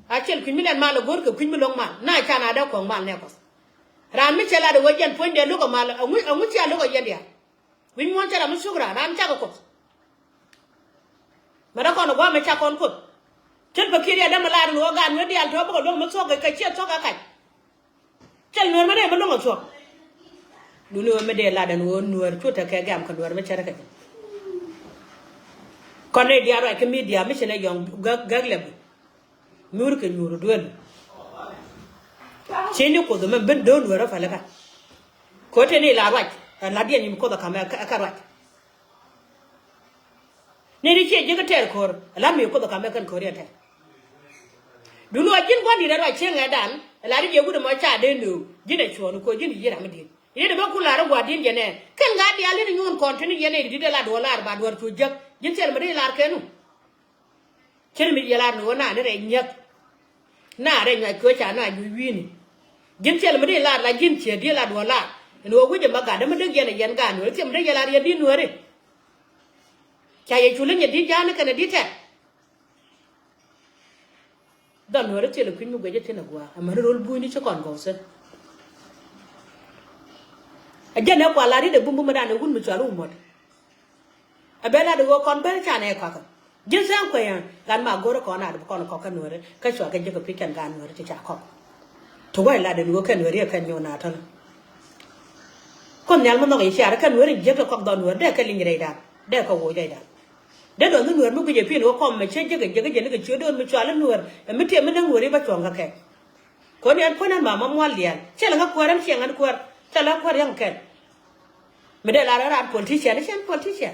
A cɛl kui̱ny mi lɛn mal ɛ go̱r kɛ kui̱ny mi lo̱ŋ mal. Na ca na dee kuɔ̱ŋ mal nɛ Kuɔth. Raan mi cɛ lat ɛ wee jɛn puɔ̱nydɛ lo̱k ɛ mal, ɛŋu, ɛŋu cia lo̱k ɛ yɛn diaal. Wi̱ny muɔ̱ɔ̱n cɛ ram mi cuk raan, raan cakɛ Kuɔth. Mɛ dee kɔn ɛ gua̱a̱m ɛ cak kɔn Kuoth. Cɛl pɛ kiɛt yɛ dämɛ lar ni wä gaat wee diaal tɔ̱ bä kɛ luäŋ mi thuɔ̱k kɛ ciɛ thuɔ̱k ɛ kac. Cɛl nuɛr mi dee mi lo̱ŋ a thuɔ̱k. Duni wä mi dee lat ɛn wä nuɛr cu tekɛ gɛm kɛ nuɛr mi cɛrɛ kɛ jɛ. Kɔn ni diaal ruac kä midia mi ci nɛ yɔŋ gäk, gäk lɛp. Mi wur kɛ nyuur duel. Ci ni Kuoth mi ben do̱n nuɛr ɔ pälɛ kä. Kɛ ɣöö tëë ni la ruac ɛn la diɛn nyim Kuoth ɛ ka̱m ɛ kä ruac. Ni di ciɛ ji̱ kä tɛɛr ko̱r ɛ la mi Kuoth ɛ ka̱m ɛ kɛn ko̱r yɛn tɛɛr. Duni wä ji̱n gua̱n di̱t ɛ ruac cieŋ ɛ dan ɛ la di jiɛ wut ɛmɔ ca dee nööŋ ji̱n ɛ cuɔ̱ɔ̱ŋ ko̱r ji̱n yi̱ ram mi di̱t. Yet ɛ bä ku lar ɛ gua̱di̱n jɛ nɛ kɛn gat diaal in nyuun kɔn tini yɛn ɛ di di̱t ɛ la duɔ̱ɔ̱r lar ba duɔ̱ɔ̱r cu jäk ji̱n thil mi di lar kɛn nu. Cir mi yɛ lar ni wä na ni rɛy nyiäk. Na rɛy nyuac köö ca na juc wi̱i̱ni. Ji̱n thil mi di lar la ji̱n ciɛ di la duɔ̱ɔ̱r lar. Ni wä wi̱c ɛ ma gat dämi däk yɛn ɛ yɛn gat nuɔ̱ɔ̱ri thil mi di yɛ lar yɛ di nuɔ̱ɔ̱ri. Ca yɛ cu leny ɛ di ja̱a̱ni kɛnɛ di tɛk. Dhɔl nuɔ̱ɔ̱ri thilɛ kui̱ny mi guic ɛ thi̱n ɛ gua̱a̱ amäni ro̱l bunyni ci kɔn gɔw thi̱n. Ɛ jɛn ɛ kual a ri̱t ɛ bum bum ɛ dan ɛ wun mi cual wumɔt. Ɛ ben lat ɛ ɣöö kɔn ben can ɛ kɔakä. Ji̱n thɛn kuɛ̈ɛ̈n gat ma go̱rä kɔn a dee bi kɔn kɔk kä nuɔ̱ɔ̱ri kä cua kɛ jiäk ɛ pi̱c kɛn gat nuɔ̱ɔ̱ri ti ca kɔk. Ti wä ilat in ɣöö kɛn nueeri ɛ kɛn nyuɔn a tɔ̱nä. Kuoth nhial mi nhɔk i̱ ciaar kɛn nueeri jiäk ti kɔk dhɔn nueeri dee kɛ liny rɛydan dee kɛ woc rɛydan. Dee dɔn ni nueeri mi guic ɛ pi̱n ɣöö kɔm mɛ cä jiäk ɛ jiäk ɛ jiäk ni kɛ ciöt do̱n mi cual in nueer ɛ mi tiɛm mi näk nueeri bä cuɔ̱ŋ kɛ kɛ. Kɔn yɛn puɔ̱n ɛn mama mual diaal cɛ lɛ ŋä kuäär ɛn ciɛ ŋän kuäär cɛ lɛ kuäär yäŋ kɛn. Mi dee lar ɛ raan politician ɛ cɛn politician.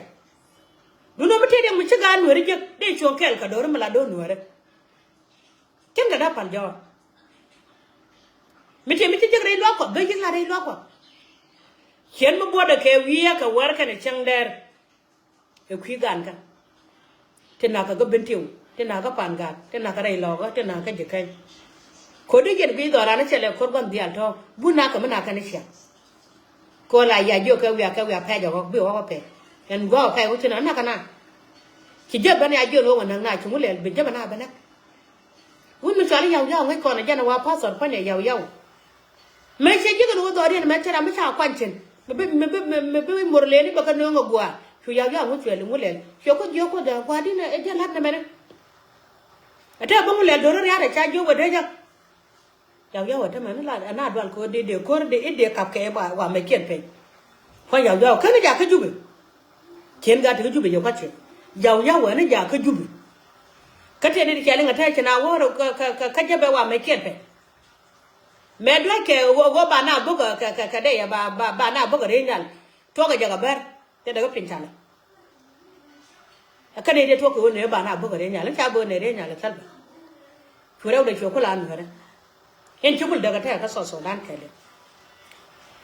Duundɛ mi tëë diɛŋ mi ci gaat nueeri jiäk dee cuɔ̱ŋ kɛɛl kɛ do̱ri mi la do̱r nueeri. Cin kɛ dee pal jɔɔr. Mi tëë mi ci jiäk rɛy luaak Kuɔth bee jiäk la rɛy luaak Kuɔth. Ciɛn mi buɔ̱tdɛ kɛ wi̱i̱ kɛ wär kɛnɛ cäŋ dɛɛr. Ɛ kui̱ gaankä. Ti nakä kä ben tiw ti nakä pan gaat ti nakä rɛy lɔɔkä ti nakä ji̱ kɛny. Ko̱di yɛn guiy dhɔran cɛ lɛ ko̱r gua̱n dhial tɔ̱ bun nakä mi nakä ni ciaŋ. Kɛ ɣöö la ya jiök kɛ wiak kɛ wiak pɛc ɛ ɣɔk bi ɣɔk ɛ pɛc. Ɛn gua̱a̱k ɛ pɛc ɣöö ci na näk kɛ na. Ci jɛ ben ya jiök ni ɣöö wä näk na ci ŋu lɛl bi jɛ ben a bɛ näk. Wun mi cuali Yau Yau ŋäc kɔn ɛ jɛn ɛ wa pastor kuanyɛ Yau Yau. Mëë ciɛ ji̱ kɛn wä dhɔriɛn mɛ cɛ ram mi ca kuany cin mi bi mi bi mi bi mor leni bɛ kɛ nööŋ ɛ gua̱a̱. Cu Yau Yau ŋu cuɛl iŋu lɛl cuɛ ku jiök ku dhɛ gua̱a̱ di̱n ɛ jɛ la̱t nɛmɛni. Ɛ te bä ŋu lɛl do̱ri ria̱t ɛ ca jiök wä dee jɛ. Yau Yau ɛ te mɛn la ɛ na dual kɛ wä dee dee ko̱r dee i̱ dee kap kɛ wa mɛ kiɛn peny. Kuany Yau Yau kä ni jakä Jupi. Cien gat ti kä Jupi jɛ kua̱c cien. Yau Yau ɛ ni jakä Jupi. Kä tiɛn ni ti cɛl iŋɛ te ci na wä rɛ kä kä kä jɛ bɛ wa mɛ kiɛn peny. Mɛ duäc kɛ ɣöö ɣöö ba na buk kɛ kɛ kɛ dee yɛ ba ba ba na buk kɛ ri nyal. Tuɔk kɛ jɛ kɛ bɛr. Tëë dee kä piny canɛ. Ɛ kɛn i̱ dee tuɔk kɛ ɣöö nɛ ba na buk kɛ ri nyal i̱ ca buk kɛ nɛ ri nyal i̱ thäl bɛ. Cu rɛw dee cuɛ kula nuɛrɛ. In ci kul dee kɛ tɛɛr kä South Sudan kɛɛliw.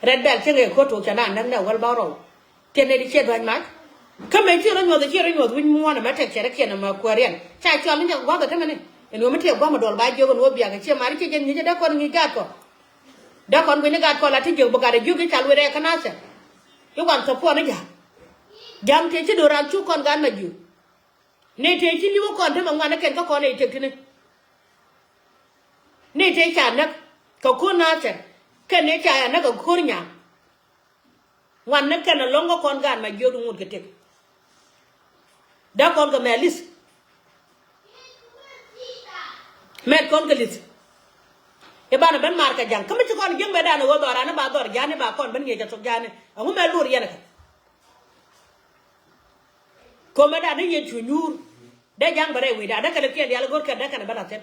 Red Belt cieŋ ɛ ko̱r tuɔk ca na näk nɛ wäl ba rɔw. Tiɛn nɛy ti ciɛ dua̱c mac. Kä mëë ciɛ rɔ nyuɔth ciɛ rɔ nyuɔth wi̱c muɔ̱ɔ̱n ɛmɛ tɛk cɛrɛ kiɛn ɛmɛ kuääriɛn ca cɔal ni jɛ gua̱th ɛ tämɛ ni. Ɛn ɣöö mi tëë gua̱a̱m ɛ duɔl ba jiök ɛn ɣöö biak ɛ ciɛ ma̱a̱r ciɛ jɛn ŋi̱i̱c ɛ dee kɔn ŋi̱i̱c gaat kɔ. Dee kɔn gui̱ni gaat kɔ la ti jiök bi gat ɛ jiök i̱ ca luet ɛ kä nathɛr. I̱ wan thɔpuɔn i̱ ja̱a̱k. Ja̱a̱m tëë ci do̱ran cuk kɔn gaat ma jiök. Nɛy tëë ci li̱w kɔn tämɛ ŋuan ɛ kɛn kä kɔn ɛ tëk ti̱ni. Nɛy tëë ca näk kɛ ko̱r nathɛr kɛn nɛy ca näk kɛ ko̱r nyaam. Ŋuan ni kɛn ɛlɔ̱ŋ kä kɔn gaat ma jiök di ŋut kɛ tëk. Dee kɔn kɛ mɛt li̱th. Mɛt kɔn kɛ li̱th. I̱ banɛ ben maar kɛ ja̱ŋ kä mi ci kɔn jiäŋ mɛ danɛ ɣöö dhɔran i̱ ba dhɔr ja̱a̱n i̱ ba kɔn ben ŋi̱eec kɛ thok ja̱a̱n i̱ ɛŋu mɛ lur yɛn ɛ kɛ. Ko̱mɛ danɛ yɛn cu nyuur. Dee ja̱ŋ bɛ rɛy wi̱i̱ da̱a̱ dee kɛn ɛ kiɛn diaal i̱ go̱r kɛn dee kɛn ɛ ben a thi̱n.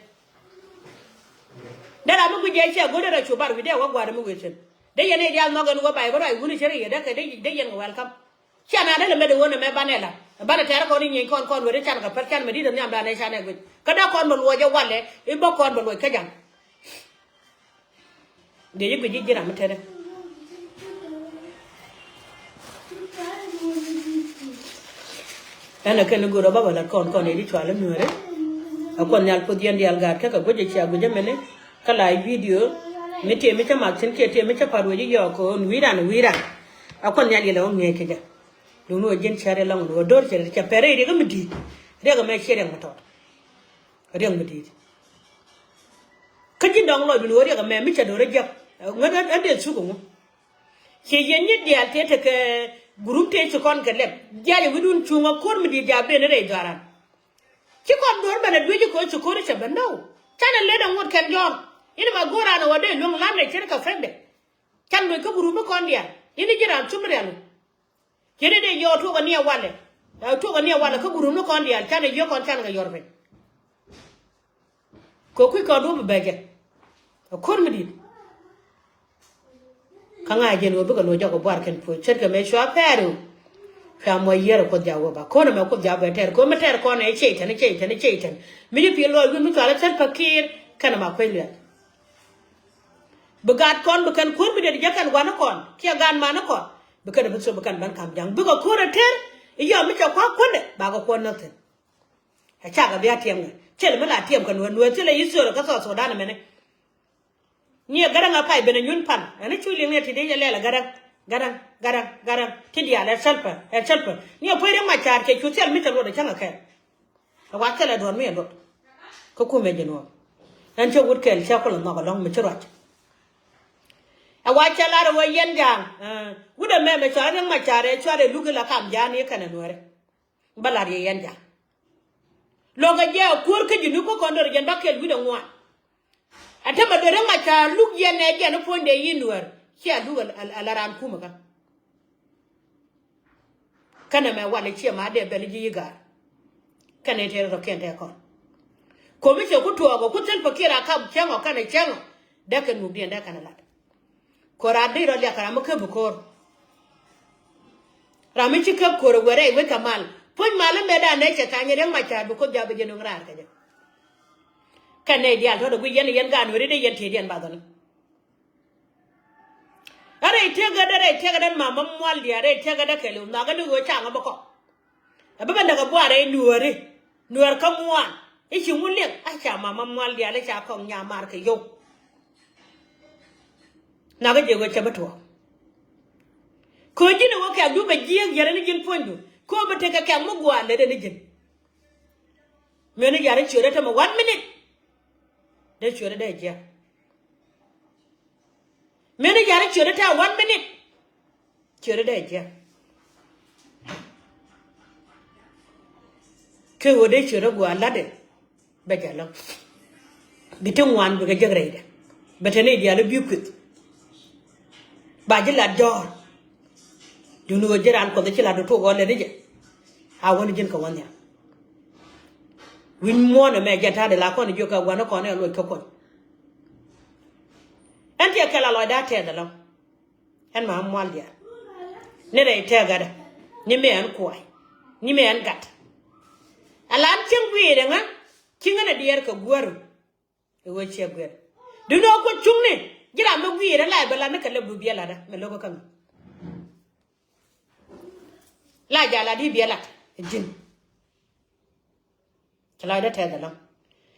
Dee ram mi guic jɛ ciɛ go̱r dee rɔ cu bar wi̱i̱ dee wä gua̱a̱r mi wëë thi̱n. Dee yɛn ɛ diaal nhɔk ɛn wä bay bä ruac wuni cä rɛy yɛ dee kɛ dee yɛn kɛ welcome. Cian a dee lɛ mɛt ɛ ɣöö nɛ mɛ banɛ la banɛ tɛr kɔn i̱ nyieeny kɔn kɔn wee dee can kɛ pɛr can mɛ di̱t ɛ nhiam danɛ canɛ guic kä dee kɔn bɛ luɔc ɛ walɛ i̱ bä kɔn bɛ luɔc kä jaŋ. Dee ji̱ guic ji̱ ji̱ ram mi tetdä. Ɛn a kɛn ni go̱o̱r ɔ bä bä la̱t kɔn kɔn ɛ ji̱ cual i̱ nueeri. A kuɔth nhial puɔth yɛn diaal gaat kä kɛ guic ɛ cia guic ɛmɛni. Kä la i̱ video mi tëë mi cä mak thi̱n kiɛ tëë mi cä pat wec i̱ yɔɔk kɛ ɣöö nui̱ran wi̱i̱ran. A kuɔth nhial yɛl ɛ ɣöö ŋi̱eec kɛ jɛ. Duŋni ɣöö ji̱n cä riɛl lɔŋ ni ɣöö do̱r cɛ riɛl cɛ pɛr rɛy riɛk mi di̱i̱t. Riɛk ɛmɛ ciɛ riɛk mi tɔt. Riɛk mi di̱i̱t. Kä ji̱ dɔ̱ŋ lɔcdu ni ɣöö riɛk ɛmɛ mi cɛ do̱r ɛ jiäk. Ŋäth ɣän dee thuk ɛŋu. Ciɛ yɛn nyi diaal tëë tekɛ gurum tëë ci kɔn kɛ lɛp jiac ɛ wi̱dun cuŋ ɛ ko̱r mi di̱i̱t jaap dee ni rɛy dhɔaaran. Ci kɔn do̱r ben ɛ duec i̱ ko̱r ci ko̱r i̱ cɛ ben nɔw. Canɛ lät ɛ ŋot kɛn jɔ̱ɔ̱r in ma go̱o̱r raan ɛ ɣɔ̱t dee luäŋ la̱t rɛy ce̱tkɛ fɛkdɛ. Can loc kä gurum mi kɔn diaal in i̱ ji̱ raan cum rial. Ci dee dee yɔɔk tuɔk ɛ ni ɛ walɛ. Tuɔk ɛ ni ɛ walɛ kä gurum ni kɔn diaal canɛ yiëë kɔn canɛ kɛ yɔr piny. Kɛ kui̱ kɔn duɔ̱p bɛ jɛ. Ɛ ko̱r mi di̱i̱t. Kä ŋa̱c jɛn ɣöö bikɛ lo̱c jɔk ɛ buar kɛn puɔ̱c ce̱tkɛ mëë cua pɛɛr ɣöö cua muɔc yiër ɛ kuoth jaak wä ba ko̱n ɛmɛ kuoth jaak bɛ tɛɛr ko̱n mi tɛɛr kɔn ɛ cɛy tɛn cɛy tɛn cɛy tɛn. Mi ci pi̱i̱ lɔɔc wi̱n mi cɔal ɛ Salva Kiir kɛn ɛma kuec luɛth. Bi gaat kɔn bi kɛn kuäär mi dee ti jɛ kɛn gua̱n ni kɔn kiɛ gaat man ni kɔn bi kɛn bi thop bi kɛn ben ka̱m ja̱ŋ bikɛ ko̱r ɛ tɛɛr. I̱ yɔm mi cɛ kua̱k kuändɛ bakɛ kuɔn näk thi̱n. Ɛ cakɛ bia tiɛm kɛ cɛl mi la tiɛm kɛ nuɛɛr nuɛɛr thilɛ yi thiöör kä South Sudan mɛni. Niɛ Garaŋ a pay ben a nyun pan ɛn cu liŋ niɛ ti dee jɛ lɛl a Garaŋ Garaŋ Garaŋ Garaŋ ti diaal ɛ Salva ɛ Salva. Niɛ puec Riek Machar cɛ cu thil mi cɛ luɔt ɛ cäŋ a kɛɛl. Ɛ wa thil ɛ duɔ̱n mi ɛ luɔt kä kumɛ ji̱ nuɔɔk. Ɛn cä wut kɛɛl cä kulɛ nhɔk ɛlɔ̱ŋ mi ci ruac. Ɛ wa cɛ lar ɛ wä yɛn ja̱a̱ŋ wut ɛmɛ mɛ cuarɛ Riek Machar ɛ cuarɛ luk ila kam ja̱a̱n i̱ kɛn ɛ nuɛɛri. Bä lar yɛ yɛn ja̱a̱ŋ. Lɔkɛ jɛ a kuäär kä ji̱ nu kä kɔn dɔr jɛn bä kɛɛl wi̱cdɛ ŋuan. Ɛ tämɛ dɔr ɛ ŋa̱c ca luk yɛn ɛ jɛn ɛ puɔ̱nydɛ yi̱n nuäär. Ciɛ a luk a la raan kumɛ kä. Kɛnɛ mɛ walɛ ciɛ ma dee bɛl ji̱ yi ga̱a̱r. Kɛnɛ tëë rɔ̱kiɛn tëë kɔn. Komi cɛ ku tuɔɔk ɛ ku thil pɛ kiɛ ra kap cäŋ ɔ kɛnɛ cäŋ ɔ. Dee kɛn ŋukdiɛn dee kɛnɛ lat. Ko̱r a dee rɔ liak ram mi käp bi ko̱r. Ram mi ci käp ko̱r ɛ wee rɛy wec kɛ mal puɔ̱ny mal in bɛ dan nɛ cɛ kany Riek Machar bi Kuoth ja̱ bi jɛ nöŋ raar kɛ jɛ. Kɛn nɛy diaal tɔ̱ dee guic yɛn yɛn gaat nueeri dee yɛn tëëdiɛn bath ɔni. Ɛ rɛy tëkädä rɛy tëkädä mama mual diaal rɛy tëkädä kɛl iw nhɔakä ni ɣöö ca ŋä bä kɔk. Ɛ bä bä näk ɛ buar rɛy nuääri nuäär kä muan i̱ ci ŋun liɛk a ca mama mual diaal i̱ ca kɔk nyamaar kɛ yio̱w. Nhɔakä ji̱ ɣöö cɛ bä tuɔɔk. Kɛ ɣöö ji̱n ɛ ɣöö kɛ̈kdu bɛ jiääk yɛrɛ ni ji̱n puɔ̱nydu kɛ ɣöö bɛ tekɛ kɛ̈k mi gua̱a̱r lät ɛ ni ji̱n. Mëë ni yar i̱ ciötdä tämɛ one minute. Dee ciötdä dee jiääk. Mëë ni yar i̱ ciötdä tämɛ one minute. Ciötdä dee jiääk. Kɛ ɣöö dee ciötdä gua̱a̱r la̱tdɛ. Bɛ jɛ lɔ bi ti ŋuan bikɛ jek rɛydɛ. Bɛ te ni diaal i̱ bi kueth. Ba ji̱ lat jɔ̱ɔ̱r. Duŋni ɣöö ji̱ raan kuɔth i̱ ci lat i̱ tuɔk ɣɔl lɛt i̱ jɛ. A wäni ji̱n kɛ wäni a wi̱ny muɔ̱ɔ̱n ɛmɛ jɛn ta̱a̱dɛ la kɔn i̱ jiök kɛ gua̱n i̱ kɔn i̱ ɛ luɔc kä kuɔth. Ɛn tiɛ kɛl a lɔcdä a tɛth ɛlɔ̱ŋ. Ɛn ma mual diaal ni rɛy tɛkädä ni mɛ ɛn kuay ni mɛ ɛn gat. Alan cieŋ guiir ɛŋä ci ŋän ɛ diɛɛr kɛ guäru. Ɛ wee ciɛ guiir duundɛ ɔ kuoth cuŋni ji̱ ram mi guiir ɛ la ɛ bɛ lat ni kɛ lɛp du biɛ latdä mɛ lo̱k kä ŋä. La ja̱ lat i̱ biɛ lat ɛ ji̱n. Cɛ lɔcdä tɛth ɛlɔ̱ŋ.